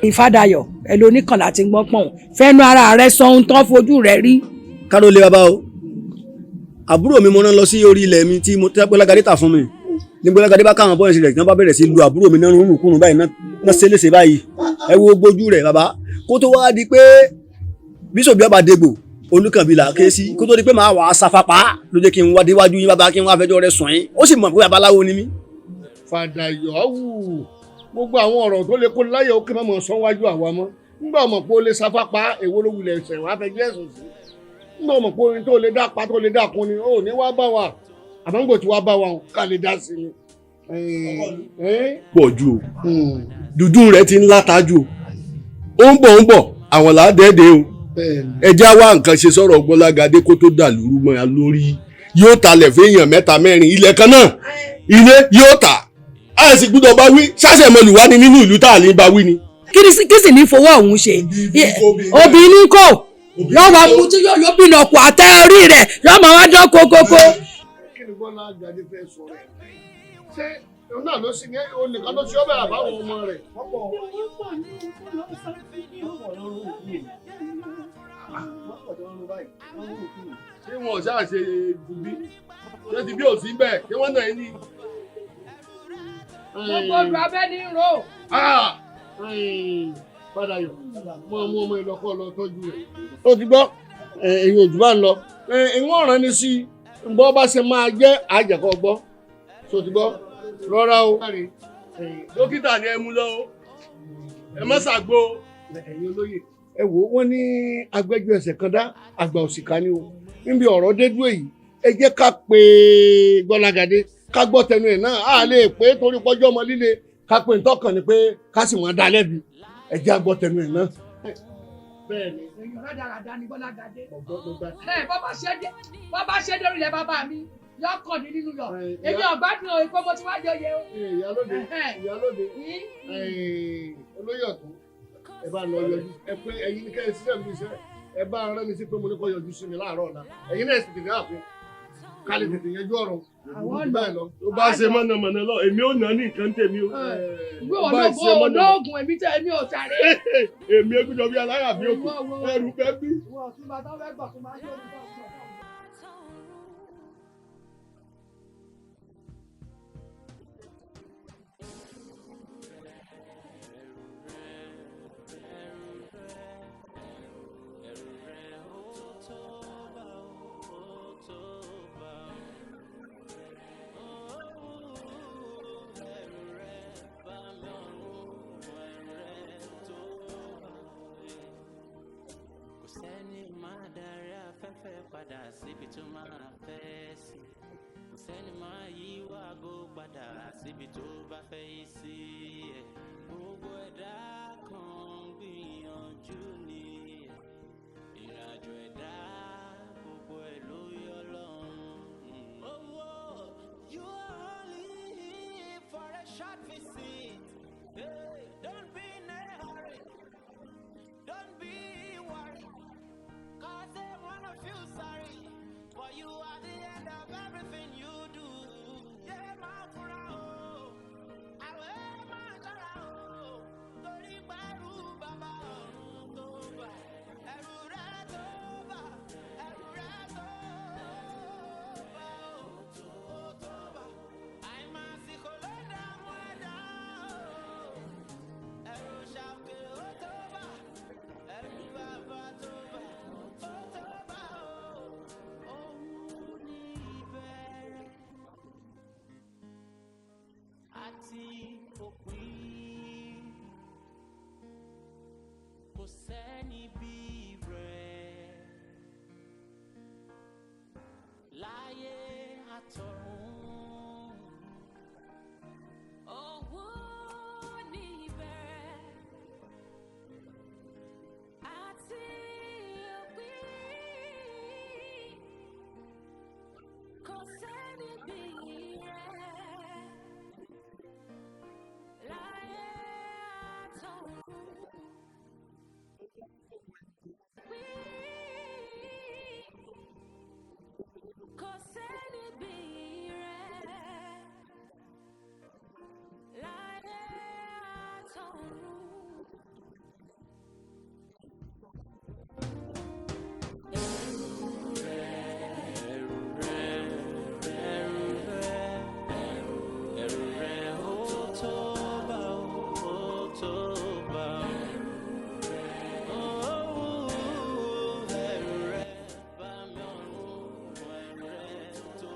Ìfàdàyọ̀ ẹ ló oníkànlá ti gbọ́n pọ̀n fẹ́nu ara rẹ sọ ohun tán fojú rẹ rí. Káró lé bàbá o, àbúrò mi mo rán lọ sí orí ilẹ̀ mi tí mo tẹ́ Gbọ́lágadé tà fún mi ní. Gbọ́lágadé bá káwọn bọ́ọ̀sì rẹ̀ tí wọ́n bá bẹ̀rẹ̀ sí lu àbúrò mi náà rúnrún kúrun báyìí náà ṣe léṣe báyìí. Ẹ wo gbójú rẹ̀ bàbá, kó tó wá di pé bíṣọ̀bù ọba dégbò olùkànbí là ké sí, kó tó di pé màá wà á sáfapá ló jẹ́ kí n wá déwájú yín bàbá, kí n wá fẹjọ́ rẹ̀ sùn yín. Ó sì mọ̀ pé babaláwo ni mí. Fàdàyọ̀ wù gbogbo àwọn ọ̀rọ̀ tó lè kó láyọ̀ ó kí má mọ̀ sọ wájú àwa mọ́. Nígbà ọmọ pé ó lè sáfapá, èwo ló wulẹ̀ ẹ̀sẹ̀ wàá fẹjọ́ ẹ̀sùn sí? Nígbà ọmọ pé orin tó lè dá pa tó lè dá kun ni ó ní wá bá wa, àmọ́ ń gbò tí wá bá wa ká lè dá sí ni. Pọ̀ ju o, dúdú rẹ̀ ti ń láta ju o. Ó ń bọ̀, ń bọ̀, àwọn là á dẹ́ẹ̀dẹ́ o. Ẹ já wá nǹkan ṣe sọ̀rọ̀ Gbọ́lágadé kó tó dà lóru mọ́ ya lórí. Yóò talẹ̀ fẹ́yàn mẹ́ta mẹ́rin ilẹ̀ kan náà, ilé yóò tà á sì gbúdọ̀ bá wí ṣáṣẹ̀ mọlù wá ní nínú ìlú tá à ní bá wí ni. Kí sì ní fowó ọ̀hún ṣe? Obìnrin kò yọ wá mú tí yóò bínú ọkọ̀ àtẹ orí rẹ̀ yọ máa wá dán kókókó. Kí ni Gbọ́lágadé fẹ́ sọ rẹ̀? Ṣé òun náà ló sì ní òun nìkan ló ṣe ọ́ bẹ̀rẹ̀ àbáwọn ọmọ rẹ̀? Ṣé wọn ò ṣáà ṣe bí ṣé ti bí ò sí bẹ́ẹ̀? Ṣé wọ́n náà ní. Gbogbo odò abẹ́ ní ro. Fàdàyọ̀, mọ ọmọ ọmọ ìlọkọ lọ tọ́jú rẹ̀. Ó ti gbọ́ èyí òjò bá ń lọ ìwọ̀n ọ̀ràn ni sí bọ́ bá ṣe máa jẹ́ àjẹkọ̀ gbọ́ tó ti gbọ́ rọra o. Dókítà ni ẹ mú lọ o, ẹ má ṣàgbo. Ẹ̀yin olóyè, ẹ wò wọ́n ní agbẹ́jọ́ ẹsẹ̀ kan dá àgbà òṣìkà ni o. Níbi ọ̀rọ̀ dé dúró yìí, ẹ jẹ́ ká pe Gbọ́lágadé ká gbọ́ tẹnu ẹ̀ náà. Á lè pé torí pọ́jọ́ ọmọ líle ká pe ntọ́kàn ni pé ká sì wọ́n dá lẹ́bi. Ẹ jẹ́ á gbọ́ tẹnu ẹ̀ náà. Bẹ́ẹ̀ni. Èèyàn rádaràda ni Gbọ́lágadé. Ẹ bọ́ bá ṣe dórí ilẹ̀ bàbá mi yọ kàn ní nínú yọ. Èmi ọ̀gbádùn o, ìpé mo ti wá jọyè o. Ìyálóde, ìyálóde, olóyè ọ̀tún, ẹ bá lọ yọjú. Ẹ pé ẹ̀yin ní kẹ́ ẹ sílẹ̀ mi iṣẹ́, ẹ bá rán mi sí pé mo ní kó yọjú sí mi láàárọ̀ ọ̀la. Ẹ̀yin náà sì tètè ààfin ká lè tètè yanjú ọ̀rọ̀ báyìí lọ. Tó bá ṣe mọ̀nàmọ́ná lọ, èmi ò ná ní nǹkan tèmi o. Gbé wọn náà bó olóògùn, èmi tẹ èmi ò tàrí. Èmi egúnjọ bí alára mi ò kù ẹrù fẹ́ bí. Sẹ́ni máa darí afẹ́fẹ́ padà síbi tó máa fẹ́ sí. Kò sẹ́ni máa yí wàgó padà síbi tó bá fẹ́ yí sí ẹ̀. Gbogbo ẹ̀dá kan gbìyànjú ni ẹ̀. Ìrìnàjò ẹ̀dá gbogbo ẹ̀ ló yọ lọ́run. Oh, you are only here for a short visit. Hey, don't be in a hurry. Don't be worried. 'Cause they wanna feel sorry. For you are the end of everything you do. Yeah, my fura o. Àwẹ̀ máa ṣọ́ra o. Torí pẹ̀lú bàbá ọ̀run tó bà. Ẹ̀rù rẹ̀ tó bà. Ẹ̀rù rẹ̀ tó bà o. Ó tó bà. Àìmásìkò ló dààmú ẹ̀dá o. Ẹ̀rù ṣàkè ó tó bà. Ẹ̀rù bàbá tó bà. Ó tó bà o. Òun ní ìbẹ̀rẹ̀ àti òpin. Kò sẹ́ni bí rẹ̀ láyé àtọ̀run. Owó ní ìbẹ̀rẹ̀ àti òpin. Kò sẹ́ni bí rẹ̀ láyé àtọ̀run. Pín. Kò sẹ́ni bí rẹ̀ láyé àtọ̀run. Ẹ̀rù rẹ̀, ẹ̀rù rẹ̀, ẹ̀rù rẹ̀ ó tó bá o, ó tó bá o. Ẹ̀rù rẹ̀ bá mi ọ̀run, ẹ̀rù rẹ̀ tó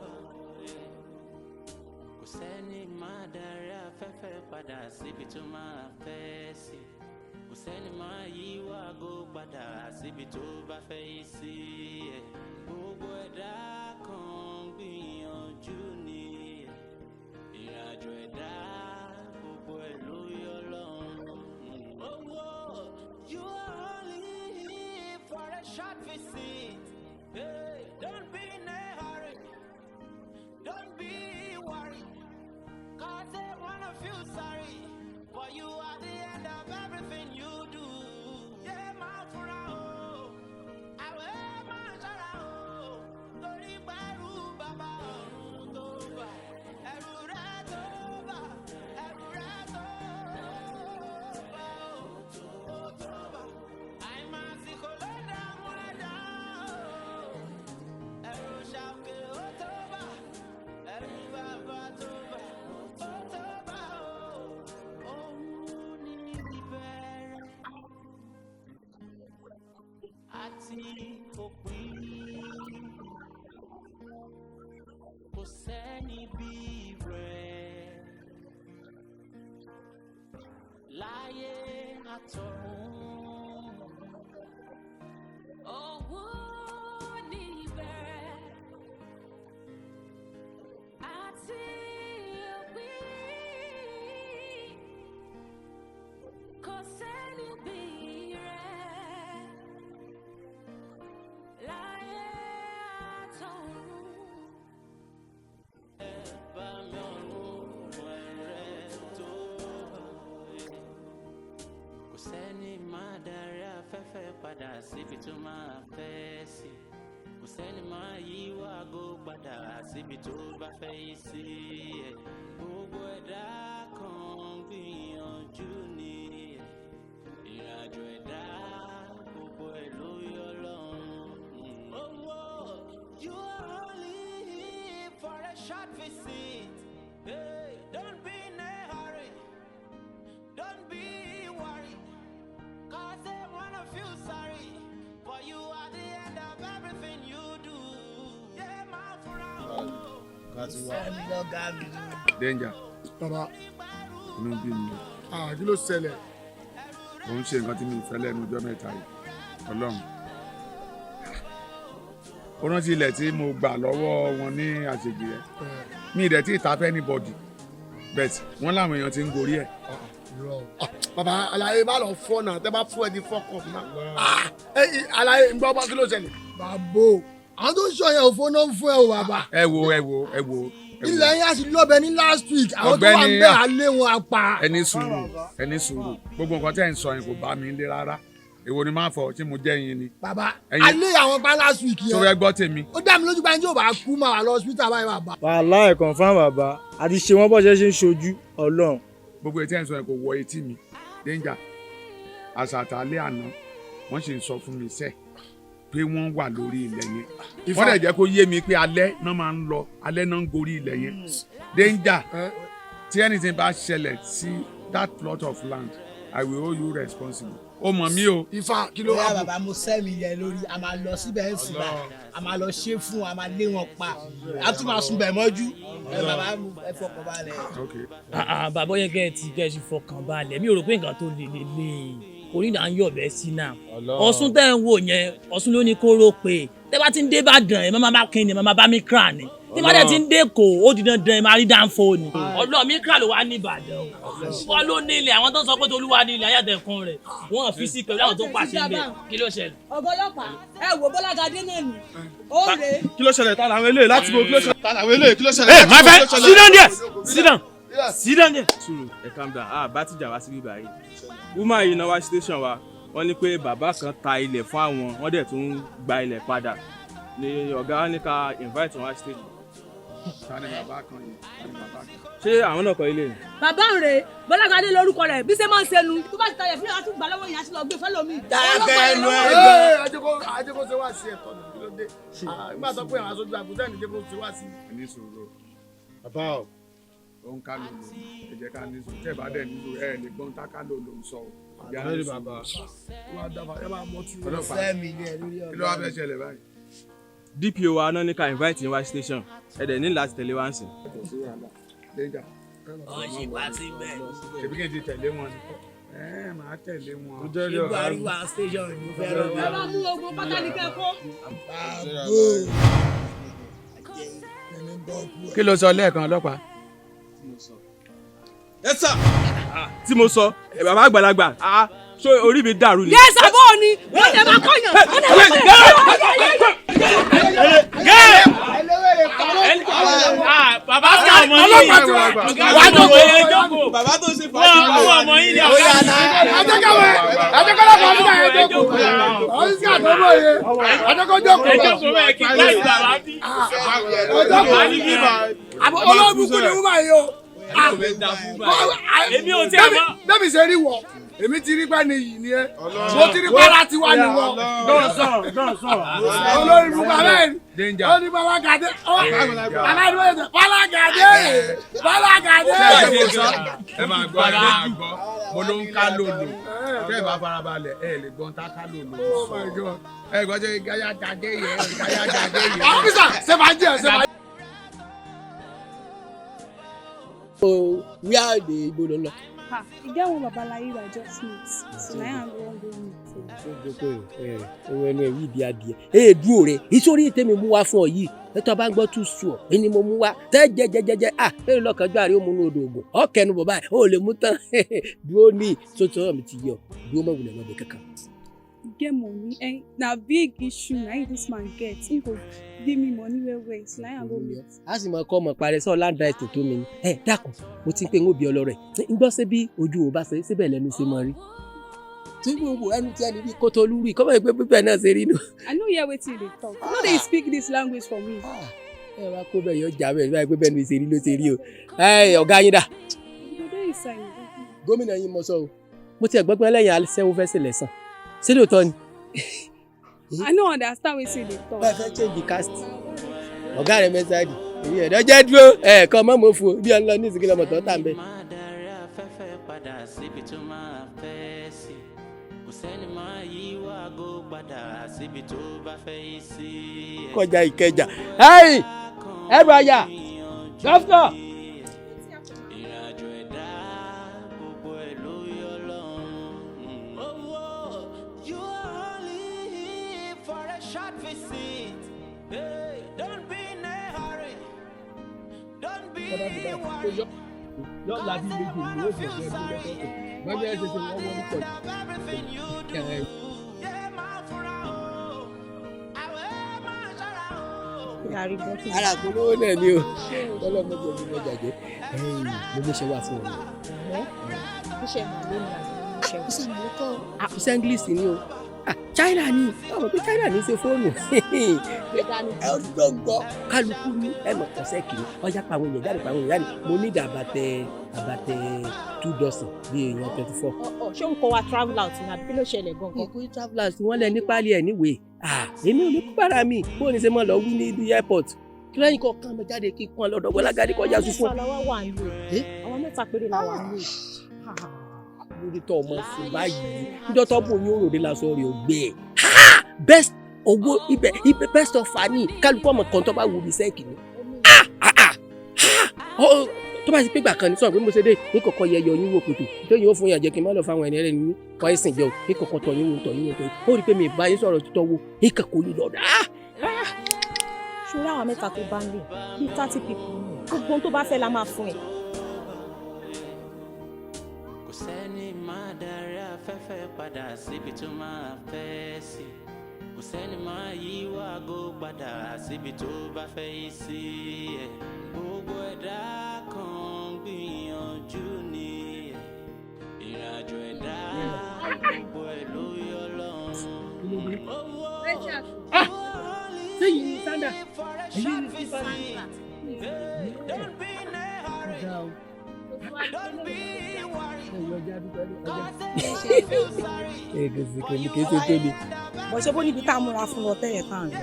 bá o. Kò sẹ́ni máa darí afẹ́fẹ́ padà síbi tó máa fẹ́ sí. Kò sẹ́ni máa yí wàgó padà síbi tó bá fẹ́ yí sí ẹ̀. Gbogbo ẹ̀dá kan gbìyànjú ni ẹ̀. Ìrìnàjò ẹ̀dá gbogbo ẹ̀ ló yọ lọ́run. Oh, you are only here for a short visit. Hey, don't be in a hurry. Don't be worried. 'Cause they wanna feel sorry. For you are the end of everything you do. Yeah, my fura o. Àwẹ̀ máa ṣọ́ra o. Torí pẹ̀lú bàbá ọ̀run tó bà. Ẹ̀rù rẹ̀ tó bà. Ẹ̀rù rẹ̀ tó bà o. Ó tó bà. Àìmásìkò ló dààmú ẹ̀dá o. Ẹ̀rù ṣàkè ó tó bà. Ẹ̀rù bàbá tó bà. Ó tó bà o. Òun ní ìbẹ̀rẹ̀ àti òpin. Kò sẹ́ni bí rẹ̀ láyé àtọ̀run. Owó ní ìbẹ̀rẹ̀ àti òpin. Kò sẹ́ni bí rẹ̀ láyé àtọ̀run. Bá mi ọ̀run ẹ̀rẹ̀ tó bá ẹ̀. Kò sẹ́ni máa darí afẹ́fẹ́ padà síbi tó máa fẹ́ sí. Kò sẹ́ni máa yí wàgó padà síbi tó bá fẹ́ yí sí ẹ̀. Gbogbo ẹ̀dá kan gbìyànjú ni ẹ̀. Ìrìnàjò ẹ̀dá gbogbo ẹ̀ ló yọ lọ́run. Oh, you are only here for a short visit. Hey, don't be in a hurry. Don't be worried. 'Cause they wanna feel sorry. For you are the end of everything you do. Yeah, my fura o. Danger. Bàbá. Inú bí mi. Ah, kí ló ṣẹlẹ̀? Ò ń ṣe nǹkan tí mi ì fẹ́ lẹ́nu ọjọ́ mẹ́ta yìí. Ọlọ́run, ó rántí ilẹ̀ tí mo gbà lọ́wọ́ wọn ní àṣejì rẹ̀, mi ì dẹ̀ tí ì ta fẹ́ anybody, but wọ́n láwọn èèyàn ti ń gorí ẹ̀. Bàbá aláyé, má lọ fọ́ náà, tẹ́ bá fún ẹ di fọ́kọ̀ náà. Aláyé, ń gbọ́ bá, kí ló ṣẹlẹ̀? Bàbá o, àwọn tó ń sọ yẹn, òfò náà ń fún ẹ o, bàbá. Ẹ wo, ẹ wo, ẹ wo, ẹ wo. Ilẹ̀ yẹn á sì lọ́bẹ̀ ní last week, àwọn tó wà ń bẹ̀ á lé wọn apá. Ẹ ní sùúrù, ẹ ní sùúrù. Gbogbo nǹkan tẹ́ ẹ̀ ń sọ yẹn kò bá mi lé rárá. Èwo ni máa fọ tí mo jẹ́ yín ni? Bàbá, a lé àwọn pa last week yẹn. Tó fẹ́ gbọ́ tèmi. Ó dá mi lójú pé ẹni tí ò bá kú máa wà lọ hospital báyìí, bàbá. Wàhálà ẹ̀ confirm, bàbá, àti ṣe wọ́n bọ́ ṣe ṣe ń ṣojú Ọlọ́run. Gbogbo etí ẹ̀ ń sọ yẹn kò wọ etí mi. Danger, àṣà àtàlẹ́ àná wọ́n sì ń sọ fún mi sẹ́ẹ̀ pé wọ́n wà lórí ilẹ̀ yẹn. Wọ́n dẹ̀ jẹ́ kó yé mi pé alẹ́ náà máa ń lọ, alẹ́ náà ń gorí ilẹ̀ yẹn. Danger, tí anything bá ṣẹlẹ̀ sí that plot of land, I will hold you responsible. Ó mọ̀ mí o. Ifá, kí ló wá Bóyá bù? bàbá, mo sẹ́mi yẹn lórí, a máa lọ síbẹ̀ ń sìn báyìí, a máa lọ ṣe fún, a máa lé wọn pa, a tún máa sùn bẹ̀ mọ́jú. Ẹ bàbá, ẹ fọkàn balẹ̀. Bàbá, ó yẹ kẹ́ ẹ ti kẹ́ ẹ ti fọkàn balẹ̀. Mi ò rò pé nǹkan tó le le le kò ní ìdá ń yọ̀ bẹ́ẹ̀ sí náà. Ọ̀ṣun tẹ́ ń wò yẹn, Ọ̀ṣun ló ní kóró pé tẹ́ bá ti ń dé Ìbàdàn, ẹ̀ máa bá kí ni, ẹ̀ máa bá Micra ni. Tí bá dẹ̀ ti ń dé Èkó, ó di dandan ẹ̀ máa rí dáńfó ni. Ọlọ́ọ̀, Micra ló wà ní Ìbàdàn o, wọ́n ló ní ilẹ̀. Àwọn tó ń sọ pé Tolúwa ní ilẹ̀ ayáàtẹ̀kùn rẹ̀, wọ́n fi sí pẹ̀lú àwọn tó pàṣẹ ń bẹ̀. Kí ló ṣẹlẹ̀? Ọ̀gá ọlọ́pàá, ẹ wò, Bọ́lágadé náà ni ó rèé. Kí ló ṣẹlẹ̀? Ta làwọn eléyìí láti bo? Kí ló ṣẹlẹ̀? Ta làwọn eléyìí? Kí ló ṣẹlẹ̀? Hey, Láti my bo? friend, Kí ló ṣẹlẹ̀? sit down there. Sit down. Sit down there. Sùúrù, ẹ calm down. Ah, bá tìjà wá síbí báyìí, woman yìí náà wá station wa, wọ́n ní pé bàbá kan ta ilẹ̀ fún àwọn, wọ́n dẹ̀ tún gba ilẹ̀ padà, ní ọ̀gá wa ní ká invite wọn wá station. Ta ni bàbá kan yìí? Ta ni bàbá kan? Ṣé àwọn náà kọ ilé ni? Bàbá ń rèé, Bọ́lágadé lórúkọ rẹ̀. Bí ṣe máa ń ṣẹnu, tó bá ti tayẹ̀ fún yàrá, tún gbà lọ́wọ́ yẹn, á sì lọ gbé fẹ́lòmíì. Dákẹ́ ẹnu ẹ. Ẹ Ajé kó ṣe wá sí ẹ̀tọ́ nìyí, kí ló dé? Nígbà tó pé àwọn aṣojú àgùntàn ní jẹ́ kó ṣe wá sí. Ẹ ní sùúrù, bàbá o. Ó ń ká lòlò, ẹ jẹ́ ká ní sùúrù. Tẹ́ ẹ bá dẹ̀ ní sùúrù, ẹ lè gbọ́n tá ká lòlò ń sọ o. Ìyá ní sùúrù. Ọlọ́pàá, kí ló wá fẹ́ ṣẹlẹ̀ báyìí? DPO wa náà ní ká invite yín wá station, ẹ dẹ̀ ní láti tẹ̀lé wa ń sìn. Kò sí wàhálà. Danger. Wọ́n ṣe wá síbẹ̀. Ṣèbí kí n ti tẹ̀lé wọn ni? Ẹ máa tẹ̀lé wọn. Ṣé Buhari wà station ló fẹ́ rọ Ẹ bá mú ogun pátá ní kẹ́kọ̀ọ́. Kí ló sọ lẹ́ẹ̀kan, ọlọ́pàá? Yes sir. Tí mo sọ, ẹ, bàbá àgbàlagbà, ah, ṣé orí mi dàrú ni? Yẹ́sà, bó o ní wọ́n lè máa kọ́yàn, wọ́n lè máa kọ́yàn. Bàbá, ọmọ yìí Ọlọ́pàá ti wá. Wà á jókòó, ẹ jókòó. Bàbá tó ṣe fàájì. Wọ́n ọmọ yìí ni ọ̀gá. Ajẹ́kọ̀wé, ajẹ́kọ̀wé, ọ̀fíìsà yẹn jókòó. Ọ̀fíìsà tó mọ̀ yẹn, ajẹ́kọ̀ jókòó. Ẹ jókòó bẹ́ẹ̀ kí láì bàbá bí. Àbọ̀ olóògùn ni wúmà yìí o. Èmi ò tiẹ̀ mọ̀. Bẹ́ẹ̀ni ṣe rí wọ, èmi ti rí pẹ́ ni yìí ni ẹ́, mo ti rí pẹ́ láti wá ni wọ. Olórí burúkú abẹ́ ni, ó ní Bọ́lágadé, bàbá ni wọ́n yẹ Bọ́lágadé, Bọ́lágadé. Ẹ máa gbọ́, ẹ máa gbọ́. Mo ló ń ká lòlò. Tẹ́ ẹ bá farabalẹ̀, ẹ lè gbọ́n tá ká lòlò. Ẹ gbọ́ ṣe gáyà jáde yẹ, gáyà jáde yẹ. Ọ́fíìsà, ṣe máa jẹ́ ṣe máa. So where the ibo ló ń lọ? Ah, e get one babalayi I just meet. So na him I wan go meet. Jókòó ẹ, ohun ẹnu ẹ yìí bí adìẹ. Ee, dúró rẹ, ìsórí tèmi mú wá fún ọ yìí. Ẹtọ́ bá ń gbọ́ tún sùn ọ, ẹni mo mú wá. Tẹ́ jẹ jẹ jẹ jẹ, à lórí lọ́kànjú àrí òmùnú odò ògùn. Ọ̀kẹ́nu bọ̀ báyìí, ó lè mú tán. Dúró ní sọ́tún ọ̀rọ̀ mi ti yọ. Dúró mọ̀ wùlẹ̀ lọ́bẹ̀ kankan. E get money, eh? Na big issue na him this man get. He go give me money well well. So na him I go meet. A sì mọ kọ́ ọmọ parẹ́ sọ land right tó mi ni. Ẹ dákun, mo ti ń pè ń òbí ọlọ́rẹ̀. Ń gbọ́ sí bí ojú ò bá ṣe síbẹ̀ lẹ́nu ṣe mọ rí. Tí mo wò ẹnu tí ẹni bí kótó olúrí, kọ́mọ̀ ìpè pípẹ́ náà ṣe rí nù. I no hear wetin you dey talk. You no dey speak this language for me. Ẹ wá kó bẹ́ẹ̀ yọ jà bẹ́ẹ̀ báyìí pé bẹ́ẹ̀ ni ṣe rí ló ṣe rí o. Ẹ ọ̀gá yín dà? You go dey inside. Gómìnà yín mọ sọ o. Mo ti ẹ̀gbọ́n pé lẹ́yìn aṣẹ́wó fẹ́ sílẹ̀ sàn. Ṣé lóòótọ́ ni? I no understand wetin you dey talk. Bẹ́ẹ̀ fẹ́ change cast. Ọ̀gá rẹ̀ mẹ́sàgì. Èyí ẹ̀dọ́ jẹ́ dúró. Ẹ̀ kọ́ mọ́ mo fò bí ẹ ń lọ ní ìsìnkú lọ́mọ tó tà ń bẹ̀. Afẹ́fẹ́ padà síbi tó máa fẹ́ sí, kò sẹ́ni máa yí wàgó padà síbi tó bá fẹ́ yí sí. Kọjá Ìkẹjà. Ẹ̀yìn ẹ̀rù àyà. Gọ́fúnà. Ìrìnàjò ẹ̀dá gbogbo ẹ̀ ló yọ lọ́rùn. You are only Yọ labi méjì ní o jẹ ẹgbẹ lọ́tọ̀ọ̀tọ̀ bábí ẹ ṣe ṣe wọn wọlé pọ jù. Ara àpolówó náà ni o, ọlọ́mọdé mi lọ jàjẹ́. Mo ní ṣe wà fún ọ. Iṣẹ́ màlúù ni àbí iṣẹ́ Iṣẹ́ màlúù kọ́? Iṣẹ́ English ni o. China ni, ọmọ pé China ní í ṣe fóònù. Ẹ gbọ́ngbọ́ kálukú ní ẹ mọ̀ ọ̀sẹ̀ kìíní ọjà pa àwọn èèyàn jáde, pa àwọn èèyàn jáde. Mo ní ìdá àbàtẹ 24 bíi èèyàn 24. Ọ̀ ṣé òun kọ́ wa travel out ni àbí kí ló ṣẹlẹ̀ gangan? Èkó travel out wọ́n lẹ ní páálí ẹ̀ níwèé. Èmi ò ní kú bára mi bó ní ṣe mọ́ lọ wí ní airport kí lẹ́yìn kọ̀ọ̀kan mi jáde kí kún ọ lọ́dọ̀ Gbọ́lágadé kọjá sí fún ọ. Àwọn mẹ́ta la wà nílé. Àwọn mẹ́ta péré la wà nílé. Lórí tó ọmọ sùn báyìí níjọ́ tó bò ní òròdé lásán rẹ̀ ò gbé e best owó ibẹ̀ ibẹ̀ best of fani kálukú ọmọ kan tó bá wù mí sẹ́ẹ̀kì ni tó bá ti pé gbà kan ní sọ̀rọ̀ pé mo ṣe dé ní kọ̀kọ́ yẹ yọ yín wò pètò tó yín ó fún yàn jẹ́ kí n má lọ fáwọn ẹni ẹlẹ́ni kọ́ ẹ̀sìn jẹ́ o ní kọ̀kọ́ tọ̀ yín wò tọ̀ yín wò tọ̀ yín ó rí i pé mi ì bá yín sọ̀rọ̀ títọ́ wo ní kọ̀kọ́ yín lọ́dọ̀. Ṣòro àwọn mẹ́ta tó bá ń lè bíi 30 people ni gbogbo ohun tó bá fẹ́ la máa fún ẹ. Kò sẹ́ni máa darí afẹ́fẹ́ padà síbi tó máa fẹ́ sí, kò sẹ́ni máa yí wàgó padà síbi tó bá fẹ́ yí sí ẹ̀. Gbogbo ẹ̀dá kan gbìyànjú ni ẹ̀, ìrìnàjò ẹ̀dá gbogbo ẹ̀ ló yọ lọ́run. Sẹ́yìn ní sanda èyí ní fífa ní. Bọ̀ ṣe bó níbi tá a múra fún lọ tẹ́lẹ̀ tá à ń lọ.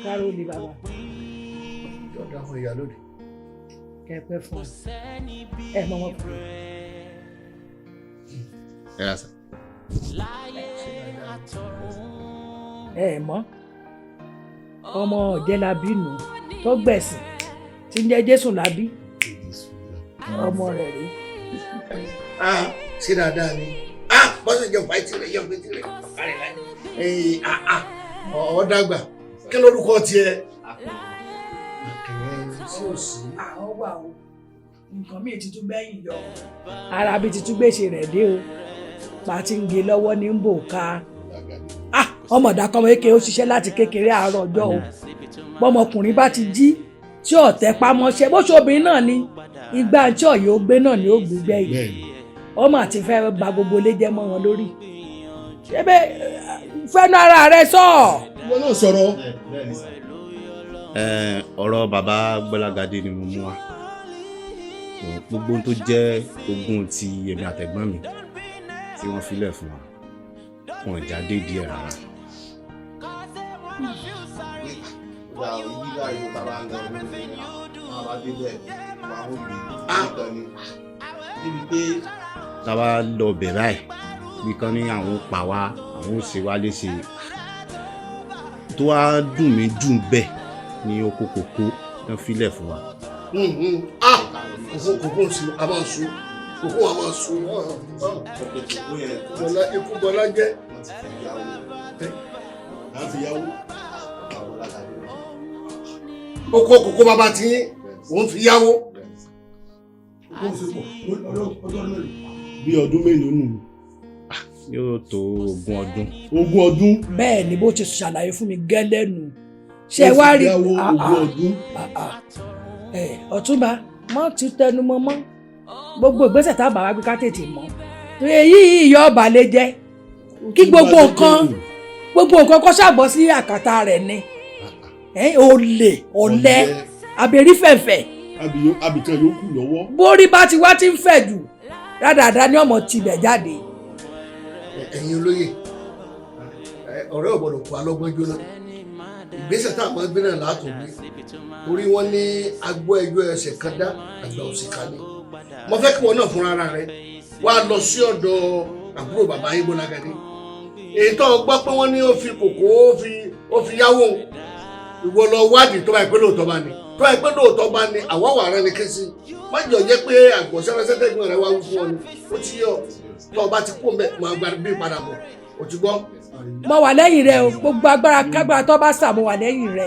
Káró ni bàbá. Yọ̀ọ̀dà fún ìyá lóde. Kẹpẹ fún ẹ mọ wọn fún Ẹ rà sá. ẹ mọ ọmọ Ọ̀jẹ̀lábí nù tó gbẹ̀sìn tí ń jẹ́ Jésù lábí ọmọ rẹ̀ rí. Ṣé dáadáa ni bọ́sẹ̀ jẹun fàìtì rẹ̀ jẹun fàìtì rẹ̀ kárẹ̀ láì ọ̀ dàgbà kí lórúkọ tiẹ̀. Sí ò sí. Àwọn wà o, nǹkan míì ti tún gbẹ̀yìn yọ. Ara bíi ti tún gbèsè rẹ̀ dé o, pa ti ń ge lọ́wọ́ ní bò ká. Ọmọ ìdákọ́mọ kékeré ó ṣiṣẹ́ láti kékeré àárọ̀ ọjọ́ o. Bọ́mọkùnrin bá ti jí tí ọ̀tẹ̀ pamọ́ṣẹ́ bó ṣe obìnrin náà ni ìgbà tí ọ̀yọ́ ó gbé náà ni ó gbé gbẹ̀yìn. Ọmọ àti fẹ́ ba gbogbo ilé jẹ́ mọ́ wọn lórí. Ṣé bẹ́ẹ̀ fẹ́nu ara rẹ sọ. Ìwọ náà sọ̀rọ̀. Ọ̀rọ̀ bàbá Gbọ́lágadé ni mo mú wá. Gbogbo ohun tó jẹ́ ogún ti èmi àtẹ̀gbọ́n mi tí wọ́n filẹ̀ fún wa, wọn jáde díẹ̀ rárá. Tá a bá lọ bẹ̀ báyìí bí kan ní àwọn ó pa wá, àwọn ó ṣe wá léṣe, tó wá dùn mí jù bẹ́ẹ̀ ní oko kòkó tán filẹ̀ fún wa. Kòkó kòkó ń sun, a máa sun kòkó, a máa sun. Bọ́lá ikú bọ́lá jẹ́. Oko kòkó bàbá tí òun fi yáwó. Bí ọdún mélòó nù? Yóò tó 20 ọdún. 20 ọdún. Bẹ́ẹ̀ ni bó ti ṣàlàyé fún mi gẹ́lẹ́ nù. Ṣé wá rí 20 ọdún. Ọ̀túnba mọ́ ti tẹnu mọ́ mọ́ gbogbo ìgbésẹ̀ tá a bá wá gbé ká tètè mọ́ torí èyí ìyá ọba lè jẹ́ kí gbogbo nǹkan kó ṣàbọ̀ sí àkàtà rẹ̀ ni olè ọ̀lẹ abẹ́rífẹ̀fẹ̀. Abìkan yòókù lọ́wọ́. Bórí bá ti wá ti ń fẹ̀ jù rádàdà ni ọmọ tibẹ̀ jáde. Ẹ̀yin olóyè, Ọ̀rẹ́ ò gbọ́dọ̀ kó alọ́gbọ́n jóná. Ìgbésẹ̀ tá a máa gbé náà látò gbé, torí wọ́n ní agbó ẹjọ́ ẹsẹ̀ kan dá àgbà òsìkà ni. Mo fẹ́ kí wọn náà fúnra ara rẹ wá lọ sí ọ̀dọ̀ àbúrò bàbá yín Gbọ́lágadé. Èyí tó gbọ́ pé wọ́n ní ó fi kòkó ó fi yáwó, ìwọ lọ wádìí tó bá yẹ pé lóòótọ́ bá ní, tó bá yẹ pé lóòótọ́ bá ní, àwọ̀ wà rẹ ni ké sí. Má jọ jẹ́ pé àgbọ̀ sẹ́fẹ́sẹ́tẹ́gbọ̀n rẹ wá wí fún ọ ni ó ti yọ. Tó o bá ti kó mbẹ máa gba bí padà bọ̀, o ti gbọ́. Mo wà lẹ́yìn rẹ o, gbogbo agbára kágbára tó bá sà, mo wà lẹ́yìn rẹ.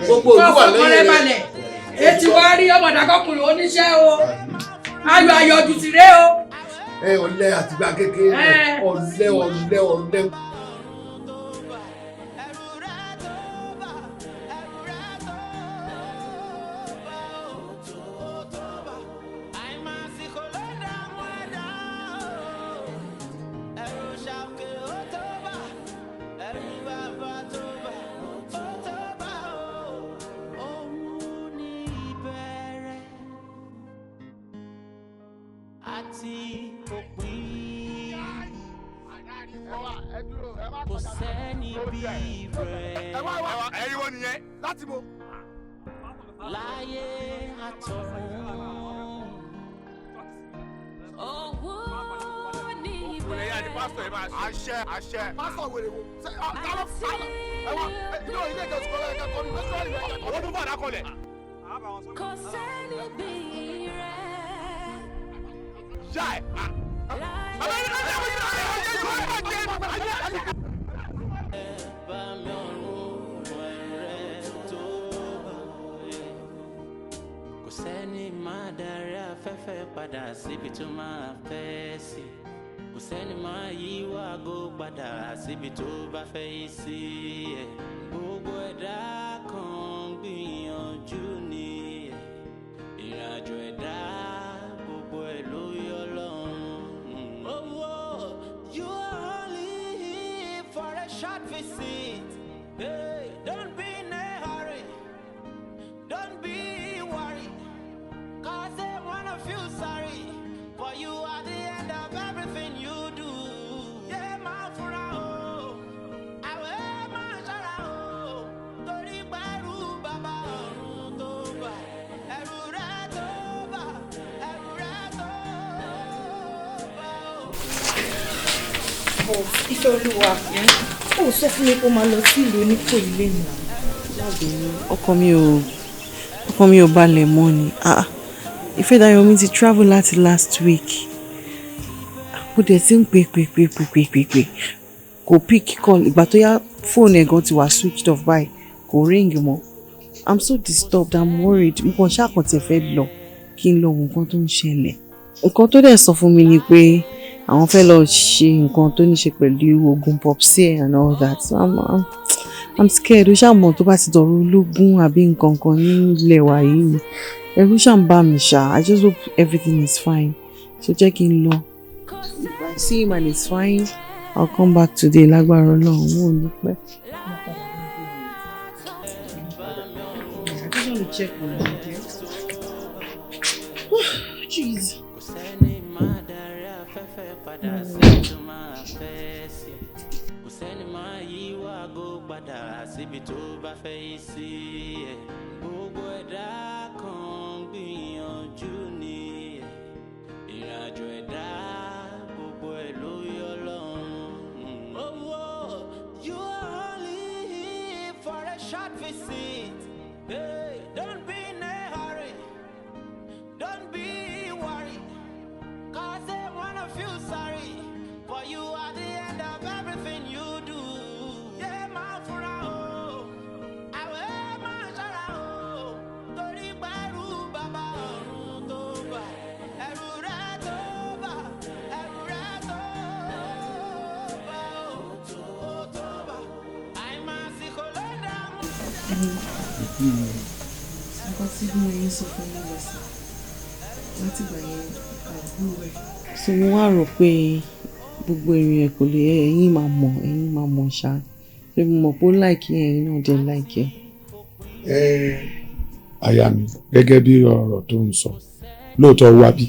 Gbogbo òlú wà lẹ́yìn rẹ. Etí wa rí ọmọdàkọkùnrin oníṣẹ́ o, ayọ̀ ayọ̀jù ti rẹ o. Ẹ ọ̀lẹ àtìgbà kékeré, ọ̀lẹ ọ̀lẹ ọ̀lẹ. Kò sẹ́ni bí rẹ̀. Ẹ̀rí wo nìyẹn láti bo. Láyé àtọ̀run. Owó ní ìbẹ̀rẹ̀. Àṣẹ àṣẹ. Pásítọ̀ wèrè wo? Ṣé ọ tálọ́ tálọ́? Ẹ wá inú ilé ìjọsìn kọ́lá ẹ̀ka kọ́ni lọ́sọ̀rọ̀ ìwé ẹ̀ka kọ́ni. Owó tó fà dákọ̀lẹ̀. Kò sẹ́ni bí rẹ̀. Yá ẹ̀. Kò sẹ́ni máa darí afẹ́fẹ́ padà síbi tó máa fẹ́ sí. Kò sẹ́ni máa yí wàgó padà síbi tó bá fẹ́ yí sí. Gbogbo ẹ̀dá kan gbìyànjú ni ìrìnàjò ẹ̀dá gbogbo ẹ̀ ló yọ lọ́run. Oh, you are only here for a short visit. Hey, don't be in a hurry. Don't be worried. 'Cause they wanna feel sorry for you at the end of everything you do. Yeah, my fura o, àwẹ̀ máa ṣọ́ra o, torí pẹ̀lú bàbá ọ̀run tó bà, ẹ̀rù rẹ̀ tó bà, ẹ̀rù rẹ̀ tó bà o. But Ìfẹ́ Olúwa, ó sọ fún mi pé ó máa lọ sí ìlú Oníkòyí lẹ́nu. Ọkàn mi ò balẹ̀ mọ́ ni. Ah, Ìfẹ́dayọ̀ ti travel láti last week. Mo dẹ̀ ti ń pè pè pè pè pè pè pè, kò pick call. Ìgbà tó yá, fóònù ẹ̀ gan ti wà switched off báyìí, kò ring mọ́. I'm so disturbed, I'm worried. Mo kàn ṣàkàntẹ̀ fẹ́ lọ kí n lọ wo nǹkan tó ń ṣẹlẹ̀. Nǹkan tó dẹ̀ sọ fún mi ni pé àwọn fẹ́ lọ ṣe nǹkan tó ní ṣe pẹ̀lú ogun popsi ẹ̀ and all that. So I'm scared. Ó ṣàmọ̀ tó bá ti dọ̀rọ̀ ológun àbí nǹkan kan nílẹ̀ wa yìí, ẹ̀rù ṣà ń bà mí ṣá. I just hope everything is fine. So jẹ́ kí n lọ. If I see him and it's fine, I'll come back today. Lágbára Ọlọ́run, mo ò ní pẹ́. I just want to check on you, okay? Jeez. Kò sẹ́ni máa darí afẹ́fẹ́ padà síbi tó máa fẹ́ sí. Kò sẹ́ni máa yí wàgó padà síbi tó bá fẹ́ yí sí. Gbogbo ẹ̀dá kan gbìyànjú ni ìrìnàjò ẹ̀dá gbogbo ẹ̀ ló yọ lọ́run. Oh, you are only here for a short visit. Hey, don't be in a hurry. Don't be worried. 'Cause they wanna feel sorry for you at the end of everything you do. Yeah, my fura o, àwẹ̀ máa ṣọ́ra o, torí pẹ̀lú bàbá ọ̀run tó bà, ẹ̀rù rẹ̀ tó bà, ẹ̀rù rẹ̀ tó bà o, ó tó bà, àìmásìkò ló dààmú. Nǹkan tí mo yẹn sọ fún mi lọ sí látìgbà yẹn àbúrò ẹ̀. So mo wá rò pé gbogbo ìrìn ẹ̀ kò lè, ẹ̀yin máa mọ̀, ẹ̀yin máa mọ̀ ṣá, pé mo mọ̀ pé ó láìkí ẹ̀yin náà dẹ̀ láìkí ẹ̀. Ẹ aya mi, gẹ́gẹ́ bí ọ̀rọ̀ tó ń sọ, lóòótọ́ wá bí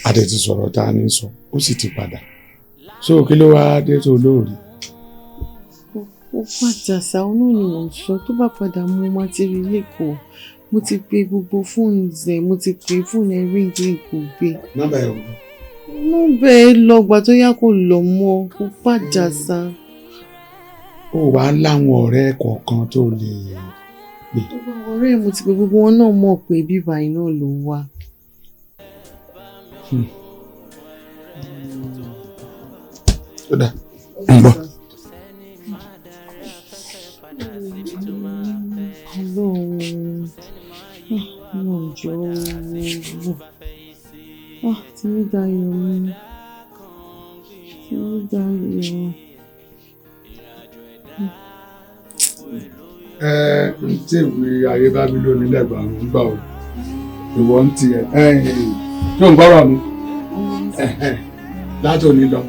a dẹ̀ ti sọ̀rọ̀ tá a ní sọ, ó sì ti padà. So kí ló wá dé tó lóòrí? Ó padà sá, òun náà ni mò ń sọ. Tó bá padà mú, mo máa ti rí lẹ́kọ̀ọ́. Mo ti pe gbogbo fóònù ẹ̀, mo ti pe fóònù ẹ̀ ring ring, kò gbé. Nọ́mbà ẹ̀ wò. Nọ́mbà ẹ̀ lọ, gbà tó yá kò lọ mọ́, kò padà sá. Ó wàá láwọn ọ̀rẹ́ kọ̀ọ̀kan tó lè pè? Gbogbo àwọn ọ̀rẹ́ ẹ̀ mo ti pe, gbogbo wọn náà mọ̀ pé bíbá iná ló wà. Ó dà, ń bọ̀. Ọlọ́run, Ọlọ́run jọ̀ọ́. Ah, Tìmídayọ̀ mi. Tìmídayọ̀. Ẹ n tí ìwé ayé bá mi lónìí lẹ́gbàá ń gbà ó, ìwọ ń tiẹ̀ tó ń gbọ́rọ̀ mi látòní lọ.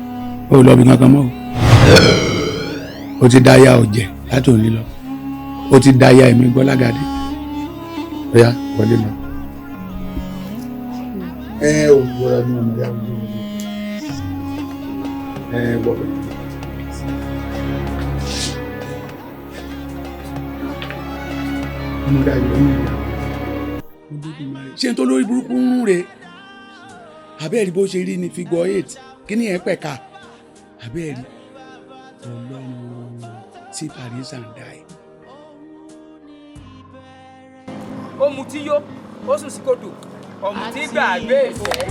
O ò lọ bí kankan mọ́ o, o ti dáyà ọ̀jẹ̀ látòní lọ, o ti dáyà èmi Gbọ́lágadé. Ọ̀yá, wọlé lọ. Ẹ ò wọra ní ọmọ ìyá mi, ẹ wọ bẹ. Ọmọdé ayọ̀ ọmọ ìyá ṣé n tó lórí burúkú ń rún re abẹ́ẹ̀rí bó ṣe rí ni figure eight kí ni ẹ̀ pẹ̀ka abẹ́ẹ̀rí ọlọ́run sí Paris and die. Ó mutí yó, ó sùn sí kòtò. Ọ̀mùtí gbàgbé ìṣẹ́,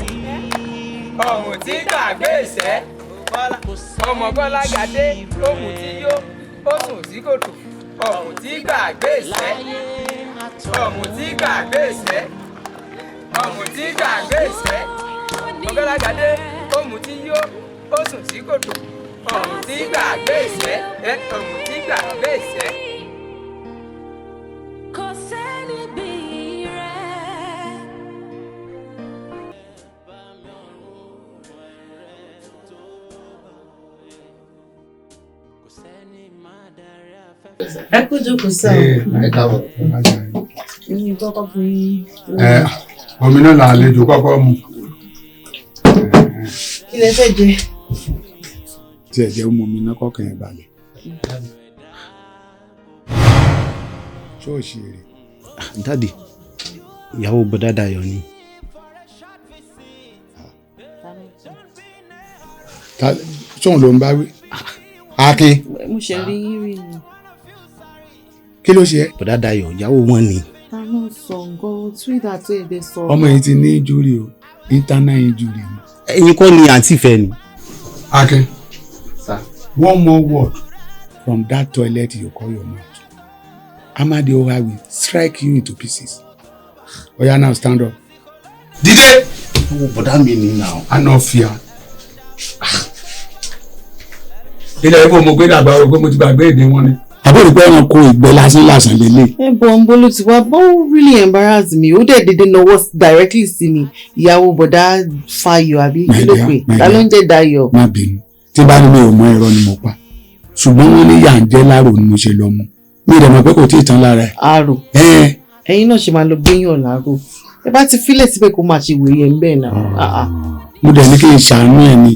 ọ̀mùtí gbàgbé ìṣẹ́, ọmọ Gbọ́lágadé, ó mutí yó, ó sùn sí kòtò. Ọ̀mùtí gbàgbé ìṣẹ́, ọ̀mùtí gbàgbé ìṣẹ́, ọ̀mùtí gbàgbé ìṣẹ́, ọmọ Gbọ́lágadé, ó mutí yó, ó sùn sí kòtò. Ọ̀mùtí gbàgbé ìṣẹ́, ọ̀mùtí gbàgbé ìṣẹ́. Kò sẹ́ni bí rẹ̀. Ẹ kú jókòó sá. Ẹ káàbọ̀. Èmi kọ́kọ́ fún yín. Ẹ omi náà là àlejò kọ́kọ́ mu. Kí lẹ fẹ́ jẹ? Tí ẹ jẹ́ mú mi náà kọ́kàn ẹ̀ balẹ̀. Ṣọ́ọ̀ṣì rẹ̀. Daddy, ìyàwó bọ̀dá Dayọ̀ ni. Sóun ló ń bá wí. Akin. Mo ṣe rí yín rí ni. Kí ló ṣe ẹ́? Bọ̀dá Dayọ̀, ìyàwó wọn ni. Ta ló sọ nǹkan Twitter tó èdè sọ? Ọmọ yìí ti ní injury o, internal injury ni. Ẹ̀yin kọ́ ni àǹtí ìfẹ́ ni. Akin, one more word from that toilet you call your mouth, Amadi Oha will strike you into pieces. Oya, now stand up. Dìde! Bọ̀dá mi ni now. Anọ̀fíà. Ilẹ̀ ibo mo gbé dàgbà o, pé mo ti gbàgbé èdè wọn ni. Àbúrò pé ẹranko ìgbẹ́ lásán lásán lélẹ̀. Ẹ bọ̀ ń bolo ti wá bó really embarrass me. Ó dẹ̀ dédé nawọ́ directly sí mi. Ìyàwó bọ̀dá Fayọ̀ àbí kí ló pè? Ta ló ń jẹ́ Dayọ̀? Má bínú. Tí bá ní mi ò mọ irọ́ ni mo pa. Ṣùgbọ́n wọ́n ní yà ń jẹ́ láàrò ni mo ṣe lọ mu. Mi ò dẹ̀ mọ̀ pé kò tí ì tán lára ẹ̀. Àrò. Ẹ̀yin náà ṣe máa lọ gbéyàn láàrò. Ẹ bá ti fílẹ̀ síbẹ̀ kó máa ṣe wèrè ẹ̀ ń bẹ̀ náà. Mo dẹ̀ ní kí n ṣàánú ẹ̀ ni.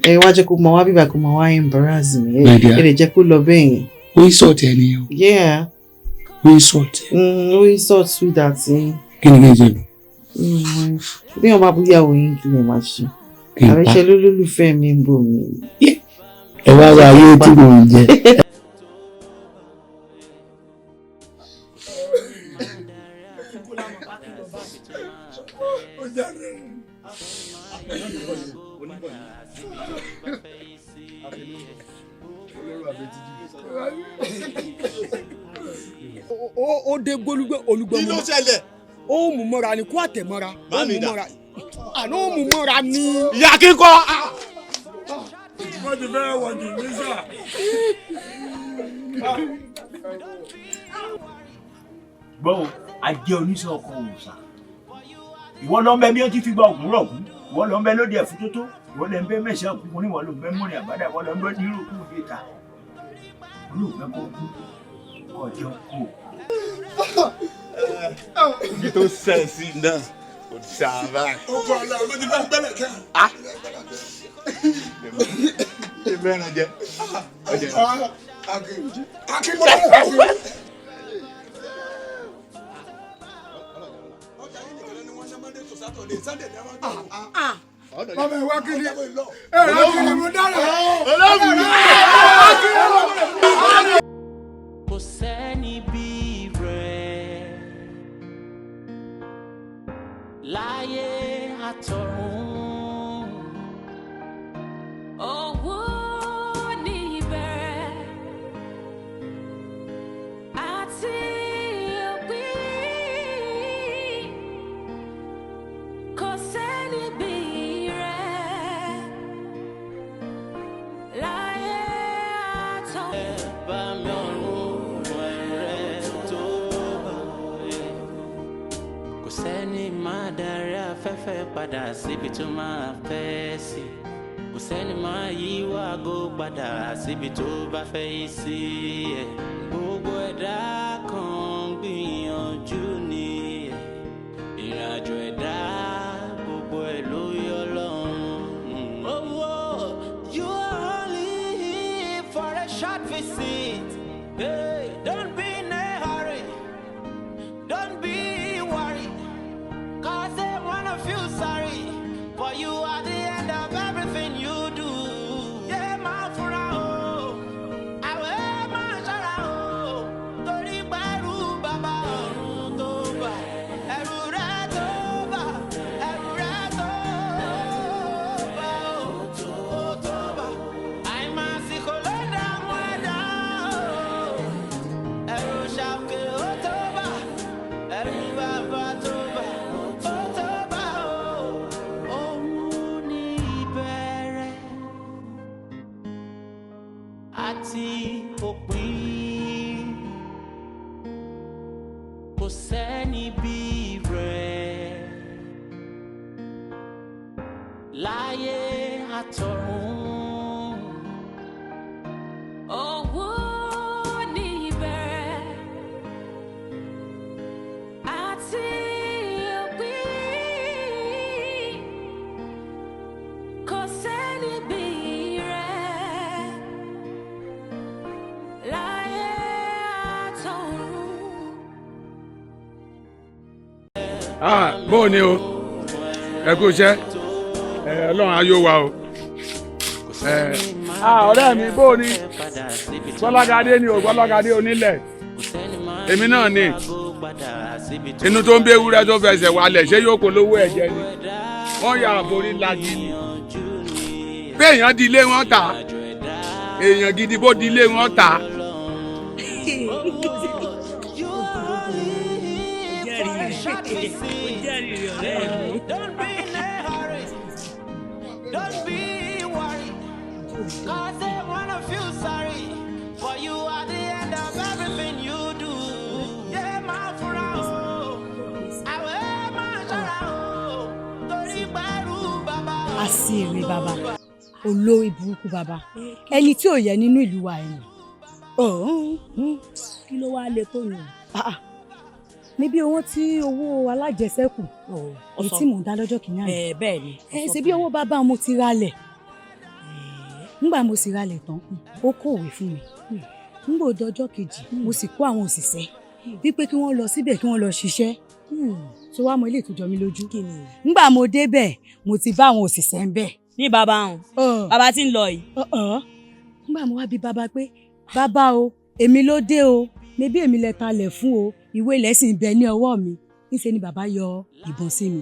Ẹ wá jẹ́ kó máa wá bíbá kó máa wá embarrass mi. Ẹ lè jẹ́ kó lọ bẹ́ẹ̀ yẹn. Ó insult ẹ nìyẹn o. Yeah. Ó insult ẹ. Ó insult sweetheart yín. Kí ni kí n ṣe? Bí wọn bá búyàwó yín, kí lè máa ṣe? Àbíṣe lólùfẹ́ mi ń bò mí. Ẹ wá wá ayé tí mò ń jẹ. Ó dé gbólúgbé olùgbọ́n. Kí ló ṣẹlẹ̀? Ó mú mọ́ra ni kó àtẹ̀mọ́ra. Ó mú mọ́ra, àná ó mú mọ́ra ni. Ìyá kíkọ́. Wọ́n ti fẹ́ wọ̀ jù mí sà. Gbọ́ o, ajé oníṣẹ́ ọkọ̀ òòṣà. Ìwọ ló ń bẹ bí ó ti fi gba ògùn rọ̀gùn. Ìwọ ló ń bẹ lóde ẹ̀fún tó tó. Ìwọ ló ń bẹ mẹ́sàn-án kúkú ní ìwọ ló ń bẹ mọ́rin àbádà. Ìwọ ló ń bẹ nírò kú òde ta. Olóògbé kò kú kọjọ kú. Ibi tó sẹ́ǹsì náà kò sábà. Ó kọ́ ọ lọ, mo ti fẹ́ gbẹ́lẹ̀ kẹ́. Ṣé fẹ́ràn jẹ? Akin mo lọ́wọ́ akin. Bàbá ìwà kiri ẹ̀rọ kiri mo dára. Kò sẹ́ni bí rẹ̀ láyé àtọ̀run. Owó ní ìbẹ̀rẹ̀ àti òpin. Kò sẹ́ni bí rẹ̀ láyé àtọ̀run. Bá mi ọ̀run rẹ̀ tó bá ẹ̀. Kò sẹ́ni máa darí afẹ́fẹ́ padà síbi tó máa fẹ́ sí. Kò sẹ́ni máa yí wáago padà síbi tó bá fẹ́ yí sí ẹ̀. Gbogbo ẹ̀dá kan gbìyànjú ni ẹ̀. Ìrìnàjò ẹ̀dá gbogbo ẹ̀ ló yọ lọ́run. Owó you are only here for a short visit. Hey, don't be in a hurry. Don't be worried. 'Cause they wanna feel sorry for you at the end of everything you do. Yeah, my fura o, àwẹ̀ máa ṣọ́ra o, torí pẹ̀lú bàbá ọ̀run tó bà, ẹ̀rù rẹ̀ tó bà, ẹ̀rù rẹ̀ tó bà o, ó tó bà. Àìmásìkò ló dààmú ẹ̀dá o, ẹ̀rù ṣàkè ó tó bà, ẹ̀rù bàbá tó bà, ó tó bà o. Òun ní ìbẹ̀rẹ̀ àti òpin. Kò sẹ́ni bí rẹ̀ láyé àtọ̀run. Owó ní ìbẹ̀rẹ̀ àti òpin. Kò sẹ́ni bí rẹ̀ láyé àtọ̀run. Ah, bó o ní o, ẹ kú iṣẹ́ ẹ, Ọlọ́run á yóò wa o. Ẹ ah, ọ̀rẹ́ mi, bó o ní? Gbọ́lágadé ni o, Gbọ́lágadé onílẹ̀. Èmi náà ni inú tó ń bí ewúrẹ́ tó fẹsẹ̀ walẹ̀, ṣé yóò polówó ẹ̀jẹ̀ ni? Wọ́n yà àforí lagi ni. Bí èèyàn di ilé wọn ta, èèyàn gidi bó di ilé wọn ta. Don't be in a hurry. Don't be worried. 'Cause they wanna feel sorry for you at the end of everything you do. Yeah, my fura o. Àwẹ̀ máa ṣọ́ra o. Torí pẹ̀lú bàbá. Àṣìírí bàbá, olórí burúkú bàbá, ẹni tí ò yẹ nínú ìlú wa ẹ̀yìn. Kí ló wáá le tó yẹn? Níbi owó tí owó alájẹsẹ́kù èyí tí mò ń dá lọ́jọ́ kìíní àná. Bẹ́ẹ̀ ni. Ẹ ṣe bí owó bàbá mo ti ralẹ̀. Ńgbà mo sì ralẹ̀ tán, ó kọ̀wé fún mi. Ńgbà ó dọjọ́ kejì, mo sì kó àwọn òṣìṣẹ́ wípé kí wọ́n lọ síbẹ̀ kí wọ́n lọ ṣiṣẹ́. Tó wá mọ ilé ìtújọ mi lójú. Ńgbà mo débẹ̀, mo ti bá àwọn òṣìṣẹ́ ń bẹ̀. Ní bàbá òun, bàbá tí ń lọ yìí. Ńgbà mo wá bi bàbá pé bàbá o, èmi ló dé o, mebí èmi lẹ talẹ̀ fún o, ìwé ilẹ̀ sì ń bẹ ní ọwọ́ mi. Níṣe ni bàbá yọ ìbọn sí mi.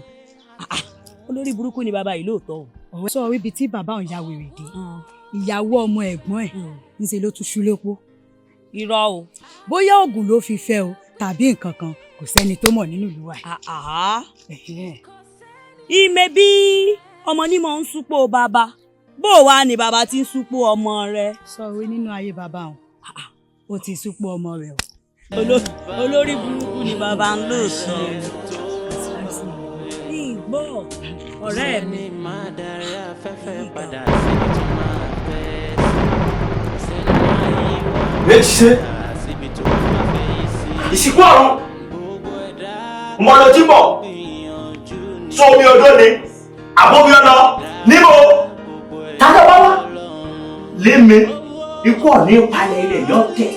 Olórí burúkú ni bàbá yìí lóòótọ́ o. Ọ̀rẹ́ sọ ibi tí bàbá òun ya wèrè dé, ìyàwó ọmọ ẹ̀gbọ́n ẹ̀ níṣe ló tún ṣú lópó. Irọ́ o. Bóyá oògùn ló fi fẹ́ o tàbí nǹkan kan, kò sẹ́ni tó mọ̀ nínú ìlú wa. Ìmẹ̀ bí ọmọ ní mò ń súpò bàbá, bó o wá ní bàbá tí ń súpò ọmọ rẹ. Sọ wí nínú ayé bàbá òun, ó ti súpò ọmọ rẹ o. Olórí burúkú ni bàbá ń lò sọ. Ní ìgbọ́ ọ̀rẹ́ mi. Máa darí afẹ́fẹ́ padà síbi tó máa fẹ́ sí. Kò sẹ́ni máa yí wá Èṣe padà síbi tó máa fẹ́ yí sí. ìsìnkú ọ̀run mọ̀lọ́tí bọ̀ sómi odó ni àbómi ọlọ níbo tàbí bá wá lémi. Ikú ọ̀ní palẹ̀ ilẹ̀ yọ tẹ̀.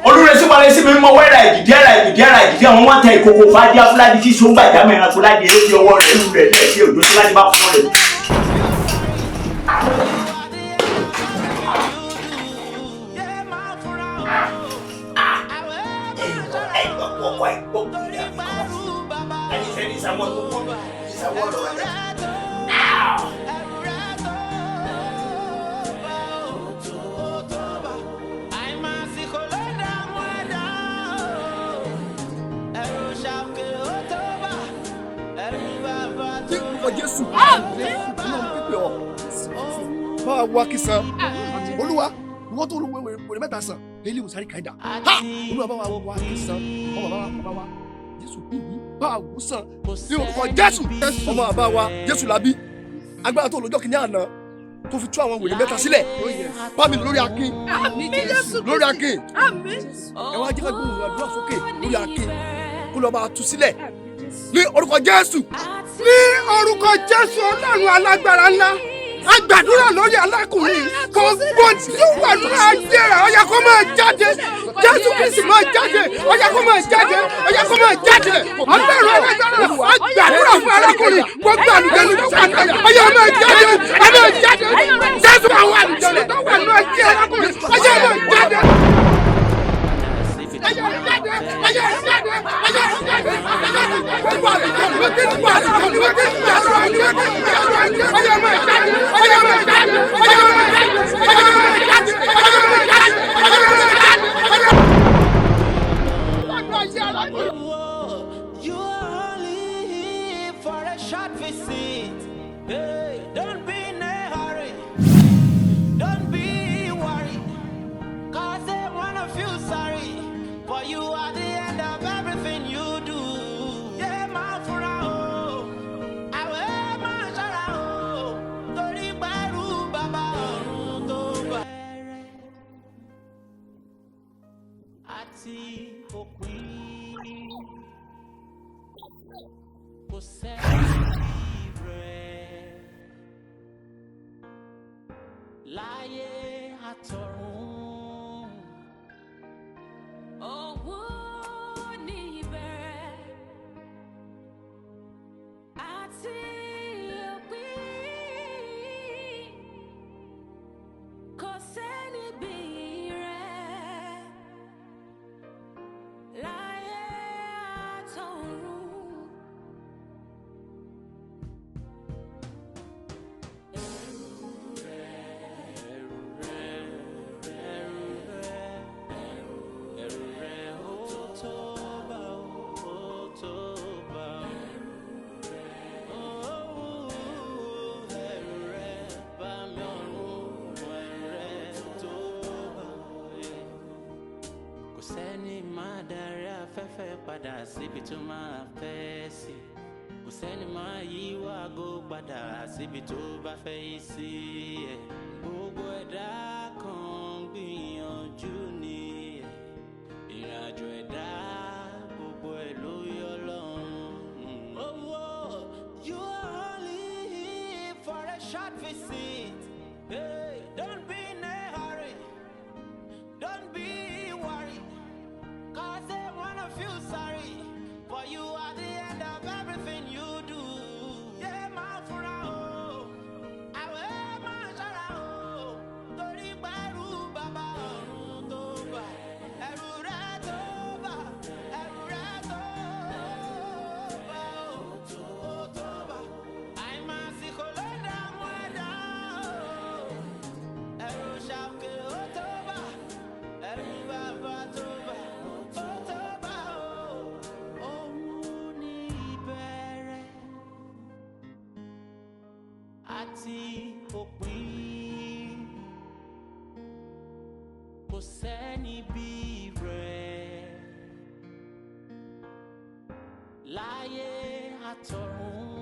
Olúrẹsí wọlé sí mi mọ wẹ́rà ìdìdí ẹ̀rà ìdìdí ẹ̀rà ìdìdí àwọn wọn tẹ ìkòkò fàájì afúládì tí sóńgbà ìdámọ̀ ẹranko láti eré fi ọwọ́ rẹ̀ lù rẹ̀ lẹ́ẹ̀sí òjò tí láti bá fún ọ rẹ̀. Jésù Ọlọ́run pípé ọ bá a wá kísan Olúwa ìwọ tó olúwo wèrè mẹ́ta sàn lélẹ ìwòsàn kàìdá ha Olúwa bá wa wá kísan ọmọ bàbá wa bàbá wa Jésù bíbí bá a wò sàn ní orúkọ Jésù ọmọ bàbá wa Jésù làbí agbára tó lọ́jọ́ kìíní àná tó fi tú àwọn wèrè mẹ́ta sílẹ̀ bá mi lórí akin lórí akin ẹ wá jẹ́ ká gbóhùn àdúrà sókè lórí akin kó lọ́ọ́ bá a tú sílẹ̀ ní orúkọ Jésù. Ní orúkọ Jésù Ọlọ́run alágbára ńlá, a gbàdúrà lórí alákùnrin gbogbo tí ó wà ní ayé rẹ̀, ó yá kó máa jáde. Jésù Kristi máa jáde, ó yá kó máa jáde, ó yá kó máa jáde. Ọlọ́run alágbára, a gbàdúrà fún alákùnrin gbogbo àlùjẹ̀nu tó wà ní ayé, ó yá máa jáde, ó máa jáde. Jésù àwọn àlùjẹ̀nu tó wà ní ayé alákùnrin, ó yá máa jáde. You are only here for a short visit. Hey, don't be in a hurry. Don't be worried. 'Cause they wanna feel sorry. For you are the end of everything you do. Yeah, my fura o. Àwẹ̀ máa ṣọ́ra o. Torí pẹ̀lú bàbá ọ̀run tó bá. Àti òpin. Kò sẹ́ni rẹ̀ láyé àtọ̀run. Òun ní ìbẹ̀rẹ̀ àti òpin. Kò sẹ́ni bí rẹ̀ láyé àtọ̀run. Ẹ̀rù rẹ̀ ó tó bá o, ó tó bá o. Ẹ̀rù rẹ̀ bá mi ọ̀run, ẹ̀rù rẹ̀ tó bá o. Kò sẹ́ni máa darí afẹ́fẹ́ padà síbi tó máa fẹ́ sí. Kò sẹ́ni máa yí wàgó padà síbi tó bá fẹ́ yí sí. Gbogbo ẹ̀dá kan gbìyànjú ni ìrìnàjò ẹ̀dá gbogbo ẹ̀ ló yọ lọ́run. Oh, you are only here for a short visit. Hey, don't be in a hurry. Don't be worried. 'Cause they wanna feel sorry. For you are the end of everything you do. Yeah, my fura o. Àwẹ̀ máa ṣọ́ra o. Torí pẹ̀lú bàbá ọ̀run tó bá. Ẹ̀rù rẹ̀ tó bá. Ẹ̀rù rẹ̀ tó bá o. Ó tó bá. Àìmásìkò ló dààmú ẹ̀dá o. Ẹ̀rù ṣàkè ó tó bá. Ẹ̀rù bàbá tó bá. Ó tó bá o. Òun ní ìbẹ̀rẹ̀ àti òpin. Kò sẹ́ni bí rẹ̀ láyé àtọ̀run.